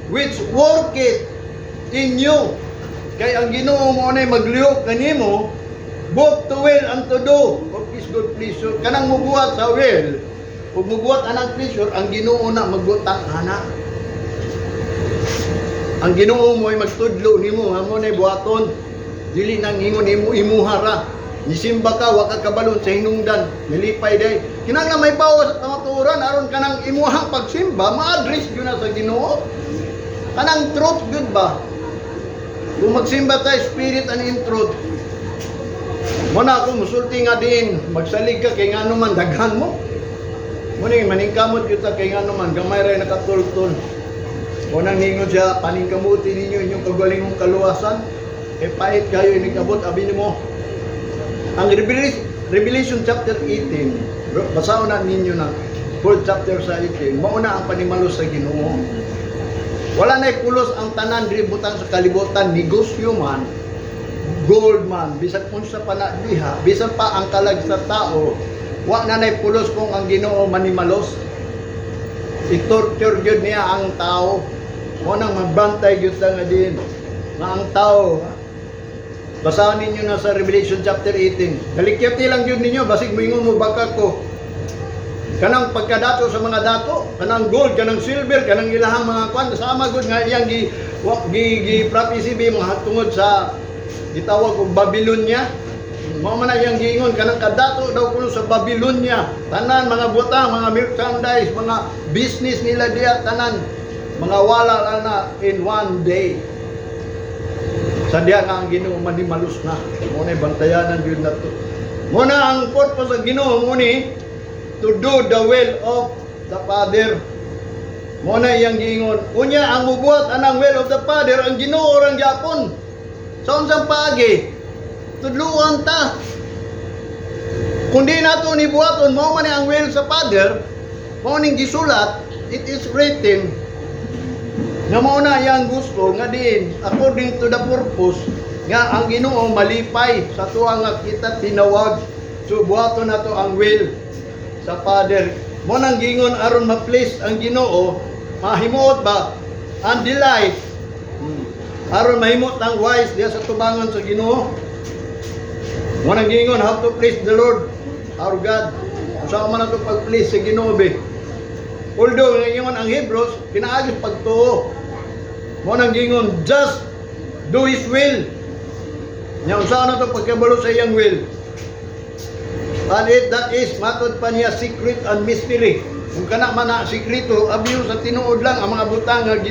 Speaker 1: which worketh in you." Kay ang Ginoo mo nay maglihok kanimo both to will and to do of His good pleasure. Kanang mubuhat sa will ug mubuhat anang pleasure, ang Ginoo na magbutang ana. Ang Ginoo mo ay magtudlo nimo nga mo nay buhaton. Dili nang ingon nimo imuha ra. Nisimba ka, wa ka kabalon sa hinungdan, nilipay day. Kinahanglan may bawas sa kamatuoran aron kanang imuhang pagsimba ma-address gyud na sa Ginoo. Kanang truth gyud ba? Kung magsimba ta spirit and in truth. Mo na ako musulti nga din, magsalig ka kay ngano man daghan mo. Mo ni maningkamot gyud ta kay ngano man gamay ra nakatultol. Mo nang ningon siya, "Paningkamuti ninyo inyong kaugalingong kaluwasan. Kay pait kayo inikabot abi nimo." Ang Revelation chapter 18, basahon na ninyo na full chapter sa 18, mauna ang panimalos sa Ginoo. Wala na pulos ang tanan diri butang sa kalibutan, negosyo man, gold man, bisan unsa pa na diha, bisan pa ang kalag sa tao, wa na nay pulos kung ang Ginoo manimalos. I-torture gyud niya ang tao. Mo nang magbantay gyud ta nga din nga ang tao. Basahan ninyo na sa Revelation chapter 18. Dalikyati lang gyud ninyo, basig moingon mo baka ko. Kanang pagkadato sa mga dato, kanang gold, kanang silver, kanang ilahang mga kwan, sama gud nga iyang gi wa- gi, gi prophecy bi mga tungod sa gitawag og Babylonia. Mao man na iyang giingon, kanang kadato daw kuno sa Babylonia. Tanan mga butang, mga merchandise, mga business nila diya, tanan mga wala na na in one day. Sa diya nga ang Ginoo manimalos na. Mao na bantayanan gyud nato. Mao na ang purpose sa Ginoo mo ni to do the will of the Father. Mao na iyang giingon. Unya ang mubuhat anang will of the Father, ang Ginoo rang gyapon. Sa unsang paagi? Tudluan ta. Kung di nato ni buhaton, mao man ni ang will sa Father, mao ning gisulat, it is written, nga mao na iyang gusto nga diin according to the purpose nga ang Ginoo malipay sa tuwa nga kita tinawag. So buhaton nato ang will sa Father. Mao nang giingon, aron ma-please ang Ginoo, mahimuot ba ang delight, aron mahimot ang wise diya sa tubangan sa Ginoo. Mao nang giingon how to please the Lord our God. Unsa man ato pag-please sa Ginoo be? Although ngayon ang Hebrews kinaagi pagtuo. Mao nang giingon, just do His will. Nya unsa na to pagkabalo sa iyang will? And it that is matod pa niya secret and mystery. Kung kana man na sikreto, abiyo sa tinuod lang ang mga butang nga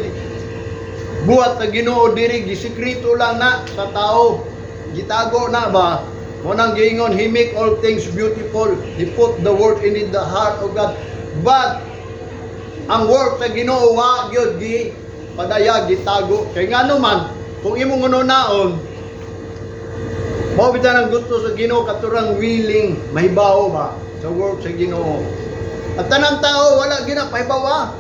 Speaker 1: buhat sa Ginoo diri, gisikreto lang na sa tao. Gitago na ba? Mao nang giingon, He make all things beautiful. He put the word in the heart of God. But ang work sa Ginoo wa gyud gi padayag, gitago. Kay ngano man, kung imong unaon, mao bitaw ang gusto sa Ginoo, katurang willing mahibaw ba sa work sa Ginoo. At tanang tao wala gina pahibaw.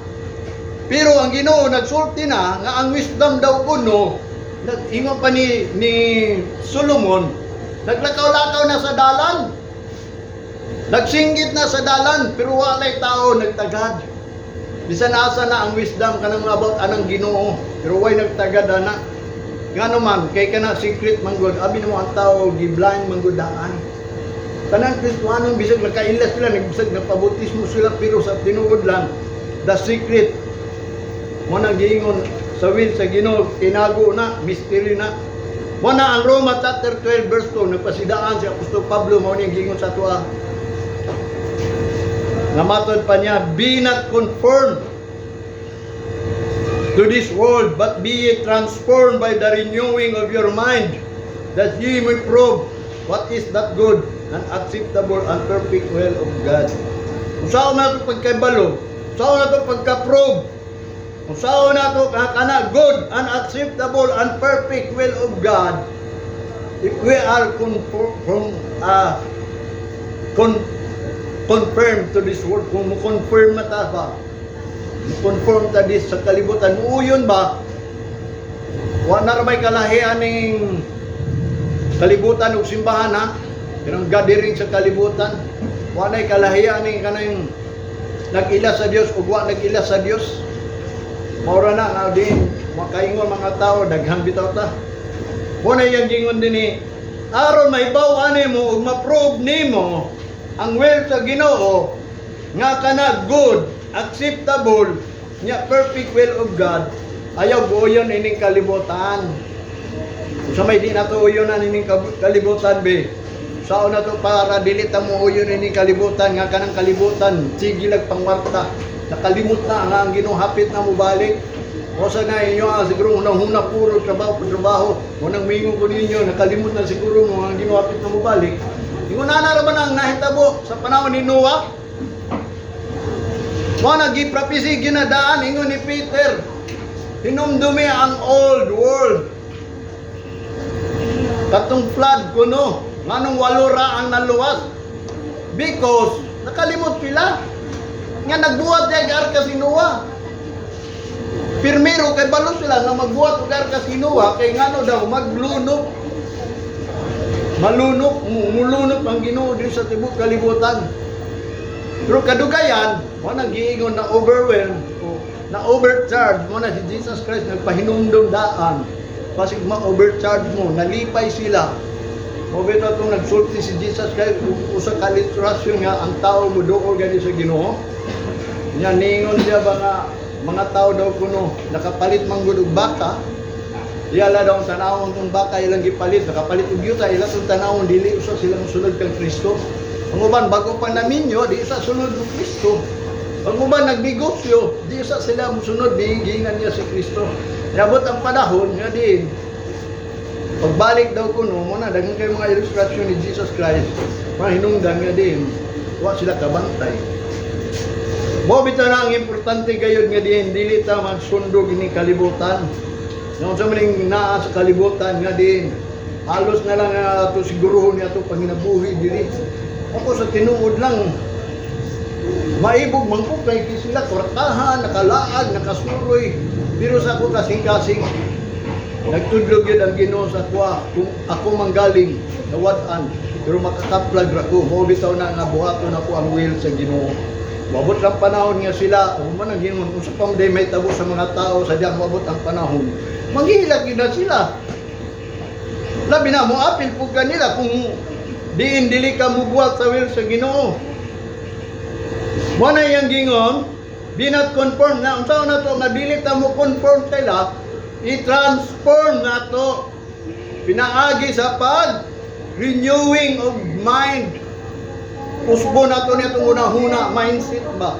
Speaker 1: Pero ang Ginoo nagsulti na nga ang wisdom daw kuno, nag-ingon pa ni Solomon, naglakaw-lakaw na sa dalan. Nagsinggit na sa dalan, pero walay tao nagtagad. Bisan asa na ang wisdom kanang about anang Ginoo, pero way nagtagad ana. Ngano man, kay kana secret man gud, abi namo ang tao gi-blind man gud daan. Tanang Kristohanon, bisag nakaila sila, nagbisag nagpabautismo sila, pero sa tinuod lang, the secret mao nang giingon sa will sa Ginoo tinago na, mystery na. Mao na ang Roma chapter 12 verse 2, nagpasidaan si Apostol Pablo, mao ni giingon sa atoa. Nga matod pa niya, "Be not conformed to this world, but be ye transformed by the renewing of your mind, that ye may prove what is that good and acceptable and perfect will of God." Kung saan na ito pagkabalo, saan na ito pagka-prove, kung saan na ito kana good and acceptable and perfect will of God, if we are conform, confirm to this world, kung mo-confirm na ta ba, mo-conform ta this sa kalibutan, muuyon ba, wa na ra may kalahian ning kalibutan ug simbahan ha, kanang gathering sa kalibutan, wa nay kalahian ning kanang nag-ila sa Dios ug wa nag-ila sa Dios. Maura na nga din makaingon mga tao, daghan bitaw ta. Mo na iyang gingon din ni aron mahibaw nimo ug ma-prove nimo ang will sa Ginoo nga kana good, acceptable, nya perfect will of God. Ayaw buoyon ining kalibutan. Sa may di nato uyonan ining kalibutan be. Sao na to para dili ta mo uyon ining kalibutan, nga kanang kalibutan sige lag pangwarta. Nakalimot na nga ang Ginoo hapit na mobalik. O sa na inyo ang siguro unang-una puro trabaho trabaho. Mo nang mingon ko ninyo, nakalimot na siguro mo ang Ginoo hapit na mobalik. Ingon na ra ba nang nahitabo sa panahon ni Noah? Mo na giprophecy ginadaan, ingon ni Peter. Hinumdumi ang old world. Katong flood kuno, nganong walo ra ang naluwas? Because nakalimot sila nga nagbuhat diay arka si Noah. Pirmero kay balo sila nga magbuhat og arka si Noah kay ngano daw maglunok. Malunok, mulunok ang Ginoo diri sa tibok kalibutan. Pero kadugayan, mo nang giingon na overwhelm o na overcharge mo na si Jesus Christ nagpahinumdum daan. Pasig ma-overcharge mo, nalipay sila. Mao bitaw itong nagsulti si Jesus kay usa ka ilustrasyon nga ang tao moduol gani sa Ginoo. Nya ningon siya ba nga mga tao daw kuno nakapalit man gud og baka. Iyala daw ang tanawon tong baka ilang gipalit, nakapalit og yuta, ila tong tanawon, dili usa sila mosunod kang Kristo. Ang uban bago pa naminyo, di usa sunod og Kristo. Ang uban nagnegosyo, di usa sila mosunod, giingan niya si Kristo. Niabot ang panahon nga din pagbalik daw kuno mo na daghan kay mga ilustrasyon ni Jesus Christ, mga hinungdan nga din wa sila kabantay. Mo bitaw na ang importante gayud nga din dili ta magsundog ini kalibutan. Nga unsa man ning naa sa kalibutan nga din halos na lang nga ato siguruhon niya ato panginabuhi diri. Ako sa tinuod lang, maibog man ko kay sila kwartahan, nakalaag, nakasuroy. Pero sa ako kasing-kasing, nagtudlog yun ang Ginoo sa kuha kung ako manggaling nawad-an pero makakaplag ra ko. Mao bitaw na nga buhaton ako ang will sa Ginoo. Moabot lang panahon nga sila human ang Ginoo, unsa pa man day may tabo sa mga tao sa diyang moabot ang panahon, manghilak yun na sila. Labi na mo apil pug kanila kung diin dili ka mubuhat sa will sa Ginoo. Mo na iyang gingon, "Be not conform" na unsa na to nga dili ta mo conform sila, i-transform na to pinaagi sa pag renewing of mind. Usbo na to niya itong una-huna, mindset ba?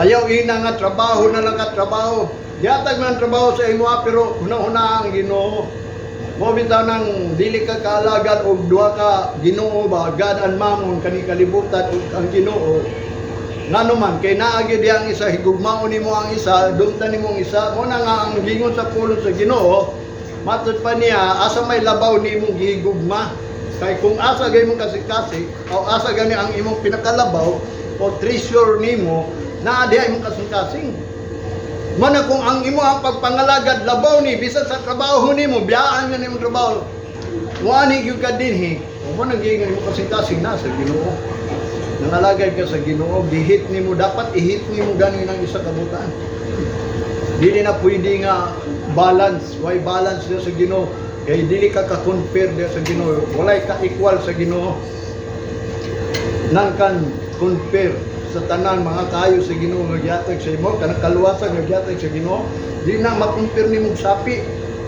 Speaker 1: Ayaw ina nga trabaho na lang ka trabaho. Gihatag man ang trabaho sa imo pero huna-huna ang Ginoo. Mo bitaw nang dili ka kaalagad og duha ka Ginoo ba, God and Mammon, kani kalibutan ug ang Ginoo. Ngano man kay naa gyud ang isa, higugmaon nimo ang isa, dumtan nimo ang isa. Mo na nga ang gingon sa pulong sa Ginoo, matud pa niya, asa may labaw nimong gihigugma. Kay kung asa gay mong kasing-kasing o asa gani ang imong pinakalabaw o treasure nimo, naa diha imong kasing-kasing. Mana kung ang imo ang pagpangalagad labaw ni bisan sa trabaho nimo, biyaan nga nimong trabaho. Wani gyud ka dinhi, o mo nang giingon imong kasing-kasing na sa Ginoo. Nangalagad ka sa Ginoo, gihit nimo, dapat ihit nimo gani ng isa ka butan. Dili na pwede nga balance, why balance diya sa Ginoo? Kay dili ka ka-compare diya sa Ginoo, walay ka equal sa Ginoo. None can compare sa tanan mga kayo sa Ginoo nga gihatag sa imo, kanang kaluwasan nga gihatag sa Ginoo, di na ma-compare nimo og sapi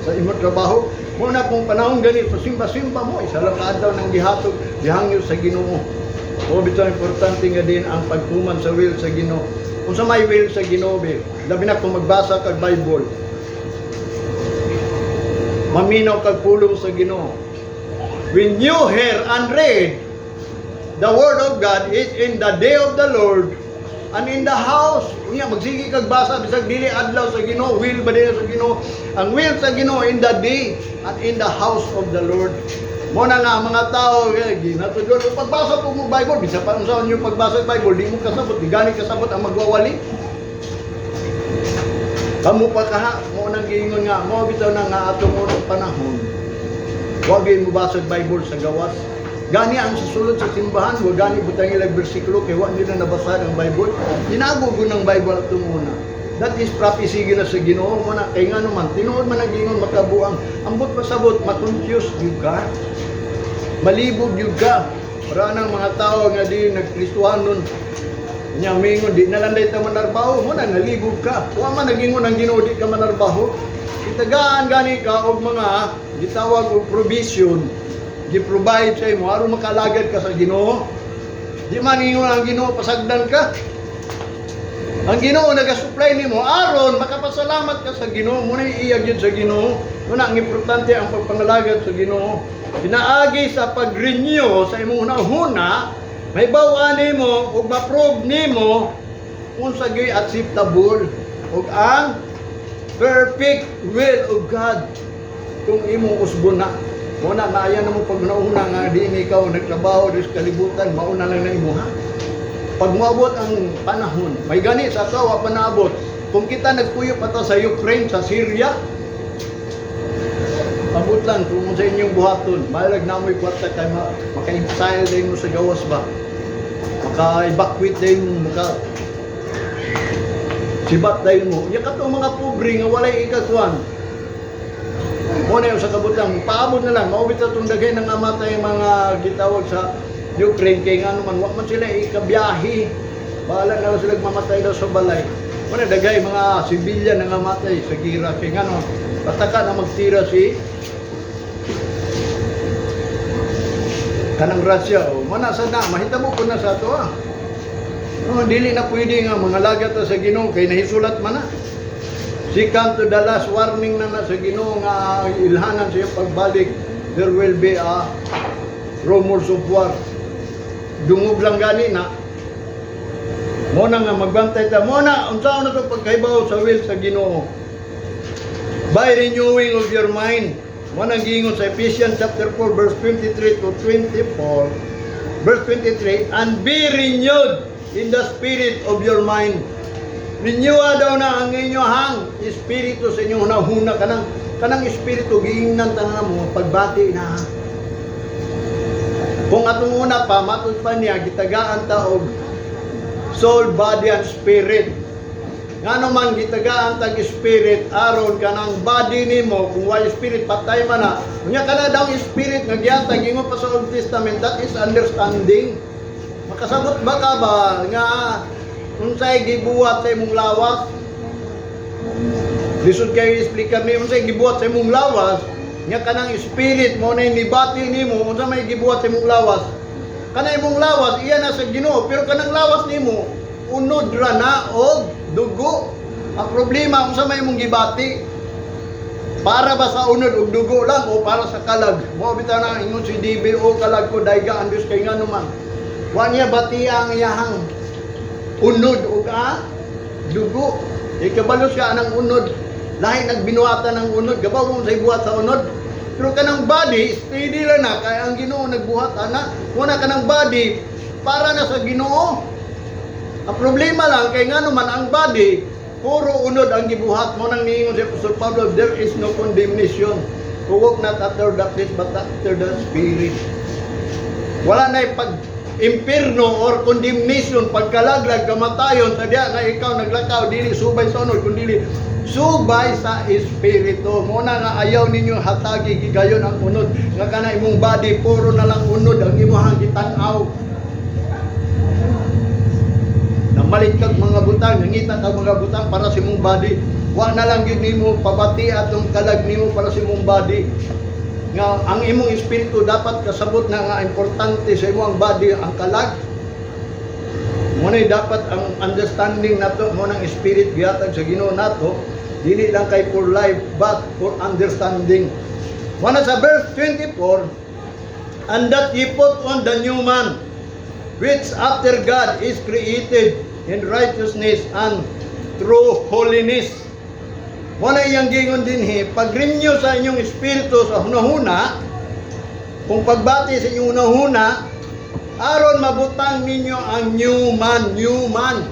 Speaker 1: sa imong trabaho. Mo na kung panahon gani simba-simba mo, isa lang ka adlaw nang gihatog, gihangyo sa Ginoo. O bitaw importante nga din ang pagtuman sa will sa Ginoo. Kung sa may will sa Ginoo be, labi na kung magbasa kag Bible. Maminaw kag pulong sa Ginoo. When you hear and read the word of God is in the day of the Lord and in the house. Unya magsige kag basa bisag dili adlaw sa Ginoo, will ba din sa Ginoo? Ang will sa Ginoo in the day and in the house of the Lord. Mo na nga ang mga tao eh, ginatudlo pagbasa po mo Bible, bisan pa unsa yung pagbasa sa Bible, di mo kasabot, di gani kasabot ang magwawali. Kamu pa kaha, mo nang giingon nga, mo bitaw na nga atong unang panahon. Wa gyud mo basa Bible sa gawas. Gani ang susulod sa simbahan, wa gani butang ilang bersikulo kay wa nila nabasa ang Bible. Tinago ko ng Bible atong una. That is prophecy gina sa Ginoo mo na kay ngano man tinuod man ang gingon makabuang ambot pasabot, ma-confuse gyud ka. Malibog gyud ka. Para nang mga tao nga di nagkristuhanon nya mingon di na lang day ta manarbaho mo na nalibog ka. Wa man nagingon ang Ginoo di ka manarbaho. Itagaan gani ka og mga gitawag og provision, gi-provide sa imo aron makalagad ka sa Ginoo. Di man ingon ang Ginoo pasagdan ka. Ang Ginoo naga-supply nimo aron makapasalamat ka sa Ginoo. Mo na iyag yun sa Ginoo. Mo na ang importante ang pagpangalagad sa Ginoo. Pinaagi sa pag-renew sa imong hunahuna, may bawa nimo ug ma-prove nimo unsa gyud acceptable ug ang perfect will of God kung imong usbon na. Mo na naaya na mo pag nauna nga di ni ikaw nagtrabaho sa kalibutan, mauna lang na imuha. Pag moabot ang panahon, may gani sa ato, wa pa naabot. Kung kita nagpuyo pa ta sa Ukraine, sa Syria, abot lang kung sa inyong buhaton, malag na mo'y kwarta kay maka-exile din mo sa gawas ba? Maka-evacuate din mo, maka sibat din mo. Ya katong mga pobre nga walay ikakuan. Mo na yung sa kabutang, paabot na lang, maubit sa itong daghay ng namatay mga gitawag sa Ukraine kay ngano man, wa man sila ikabiyahe. Bahala na lang sila mamatay daw sa balay. Mo na daghay mga sibilyan na namatay sa gira kay ngano, pataka na magtira si kanang Russia o mana sa na mahitabo ko na sa ato ah. No, dili na pwede nga mga lagat ta sa Ginoo kay nahisulat man na. Second to the last warning na na sa Ginoo nga ilhanan sa iyang pagbalik, there will be a rumors of war. Dungog lang gani na. Mo na nga magbantay ta. Mo na unsaon na to pagkahibaw sa will sa Ginoo? By renewing of your mind. Mo nang giingon sa Ephesians chapter 4 verse 23 to 24. Verse 23, "And be renewed in the spirit of your mind." Renew daw na ang inyong espiritu sa inyong hunahuna, kanang kanang espiritu giingnan tanan mo pagbati na. Kung atong una pa matud pa niya gitagaan ta og soul, body and spirit. Ngano man gitagaan tag spirit? Aron kanang body nimo, kung way spirit patay man na. Unya kana daw spirit nga gihatag, ingon pa sa Old Testament, that is understanding. Makasabot ba ka ba nga unsay gibuhat sa imong lawas? Lisod kayo explicar ni unsay gibuhat sa imong lawas. Nya kanang spirit mo na nibati nimo unsa may gibuhat sa imong lawas. Kanang imong lawas iya na sa Ginoo, pero kanang lawas nimo unod ra na og dugo. Ang problema, unsa may imong gibati? Para ba sa unod og dugo lang o para sa kalag? Mo bitaw na ingon si DB o kalag ko dayga ang Dios kay ngano man. Wa niya bati ang iyahang unod og dugo. Ikabalo siya anang unod. Lahi nagbinuhatan ng unod. Gabaw mo sa ibuhat sa unod. Pero kanang body, steady lang na. Kaya ang Ginoo nagbuhat ana. Muna kanang body, para na sa Ginoo. Ang problema lang, kay ngano man ang body, puro unod ang gibuhat mo. Nang niingon si Apostol Pablo, there is no condemnation who walk not after the flesh but after the Spirit. Wala na pag impirno or condemnation, pagkalaglag, kamatayon sa diya nga ikaw naglakaw dili subay sa unod kundi subay sa espiritu. Mo na nga ayaw ninyo hatagi gigayon ang unod nga kana imong body puro na lang unod ang imong gitan-aw. Namalit kag mga butang, nangita kag mga butang para sa imong body. Wa na lang gyud nimo pabati atong kalag nimo para sa imong body. Nga ang imong espiritu dapat kasabot na nga importante sa imong body ang kalag. Mo na dapat ang understanding nato mo ng spirit gihatag sa Ginoo nato, dili lang kay for life but for understanding. Mo na sa verse 24, "And that ye put on the new man, which after God is created in righteousness and true holiness." Mo na iyang gingon dinhi, pag-renew sa inyong espiritu sa hunahuna, kung pagbati sa inyong hunahuna, aron mabutang ninyo ang new man, new man.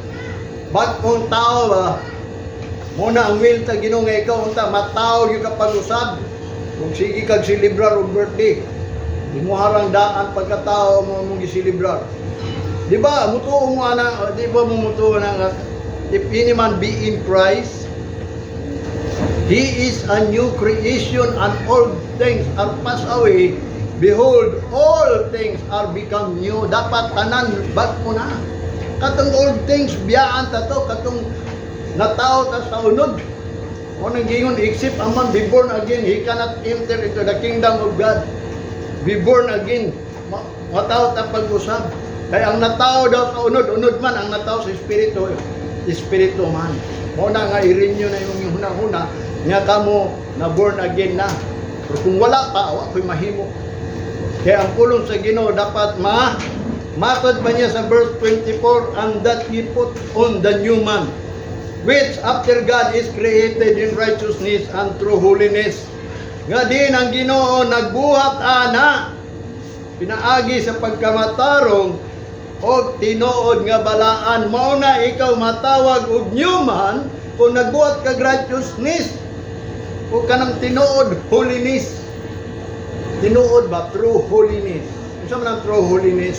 Speaker 1: Bag-ong tao ba? Muna ang will ta Ginoo nga ikaw unta matawo gyud ka pag-usab. Kung sige kag celebrar og birthday, di mo harang daan pagkatao mo mong giselebrar. Di ba, mutuo mo ana, di ba mo mutuo na nga, if any man be in Christ, he is a new creation and all things are passed away. Behold, all things are become new. Dapat tanan bag-o na. Katong old things, biyaan ta to, katong natao ta sa unod. Mo nang gingon, except a man be born again, he cannot enter into the kingdom of God. Be born again. Matao ta pag-usab. Kaya ang natao daw sa unod, unod man, ang natao sa espiritu, espiritu man. Mo na nga i-renew na yung hunahuna, nga kamo na born again na. Pero kung wala pa, wa ko'y mahimo. Kaya ang pulong sa Ginoo dapat ma matod pa niya sa verse 24, "And that ye put on the new man, which after God is created in righteousness and true holiness." Nga din ang Ginoo nagbuhat ana pinaagi sa pagkamatarong o tinuod nga balaan. Mao na ikaw matawag og new man kung nagbuhat kag righteousness o kanang tinuod holiness. Tinuod ba? True holiness. Unsa man ang true holiness?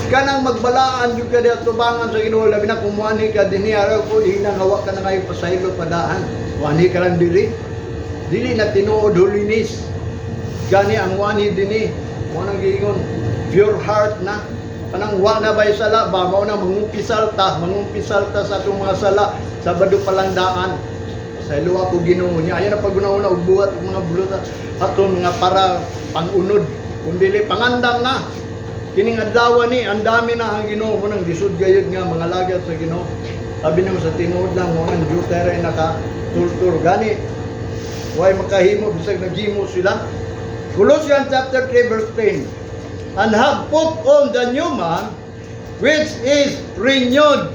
Speaker 1: Kanang magbalaan jud ka diha tubangan sa Ginoo, labi na kung muanhi ka dinhi, araw ko ina nga wa ka na ngayon pasaylo padaan, muanhi ka lang diri. Dili na tinuod holiness. Gani ang wani dinhi, mo nang giingon pure heart na. Kanang wa na bay sala ba, mao na mangumpisal ta sa atong mga sala, Sabado pa lang daan. Sa luwa ko Ginoo niya. Ayan ang paguna-una og buhat og mga buluta atong mga para pangunod. Kung dili pangandam na. Kining adlaw ni, ang dami na ang Ginoo mo nang lisod gayud nga mga lagad sa Ginoo. Sabi namo sa tinuod lang mo nang juta ra naka tultur gani. Way makahimo bisag naghimo sila. Colossians chapter 3 verse 10. "And have put on the new man, which is renewed"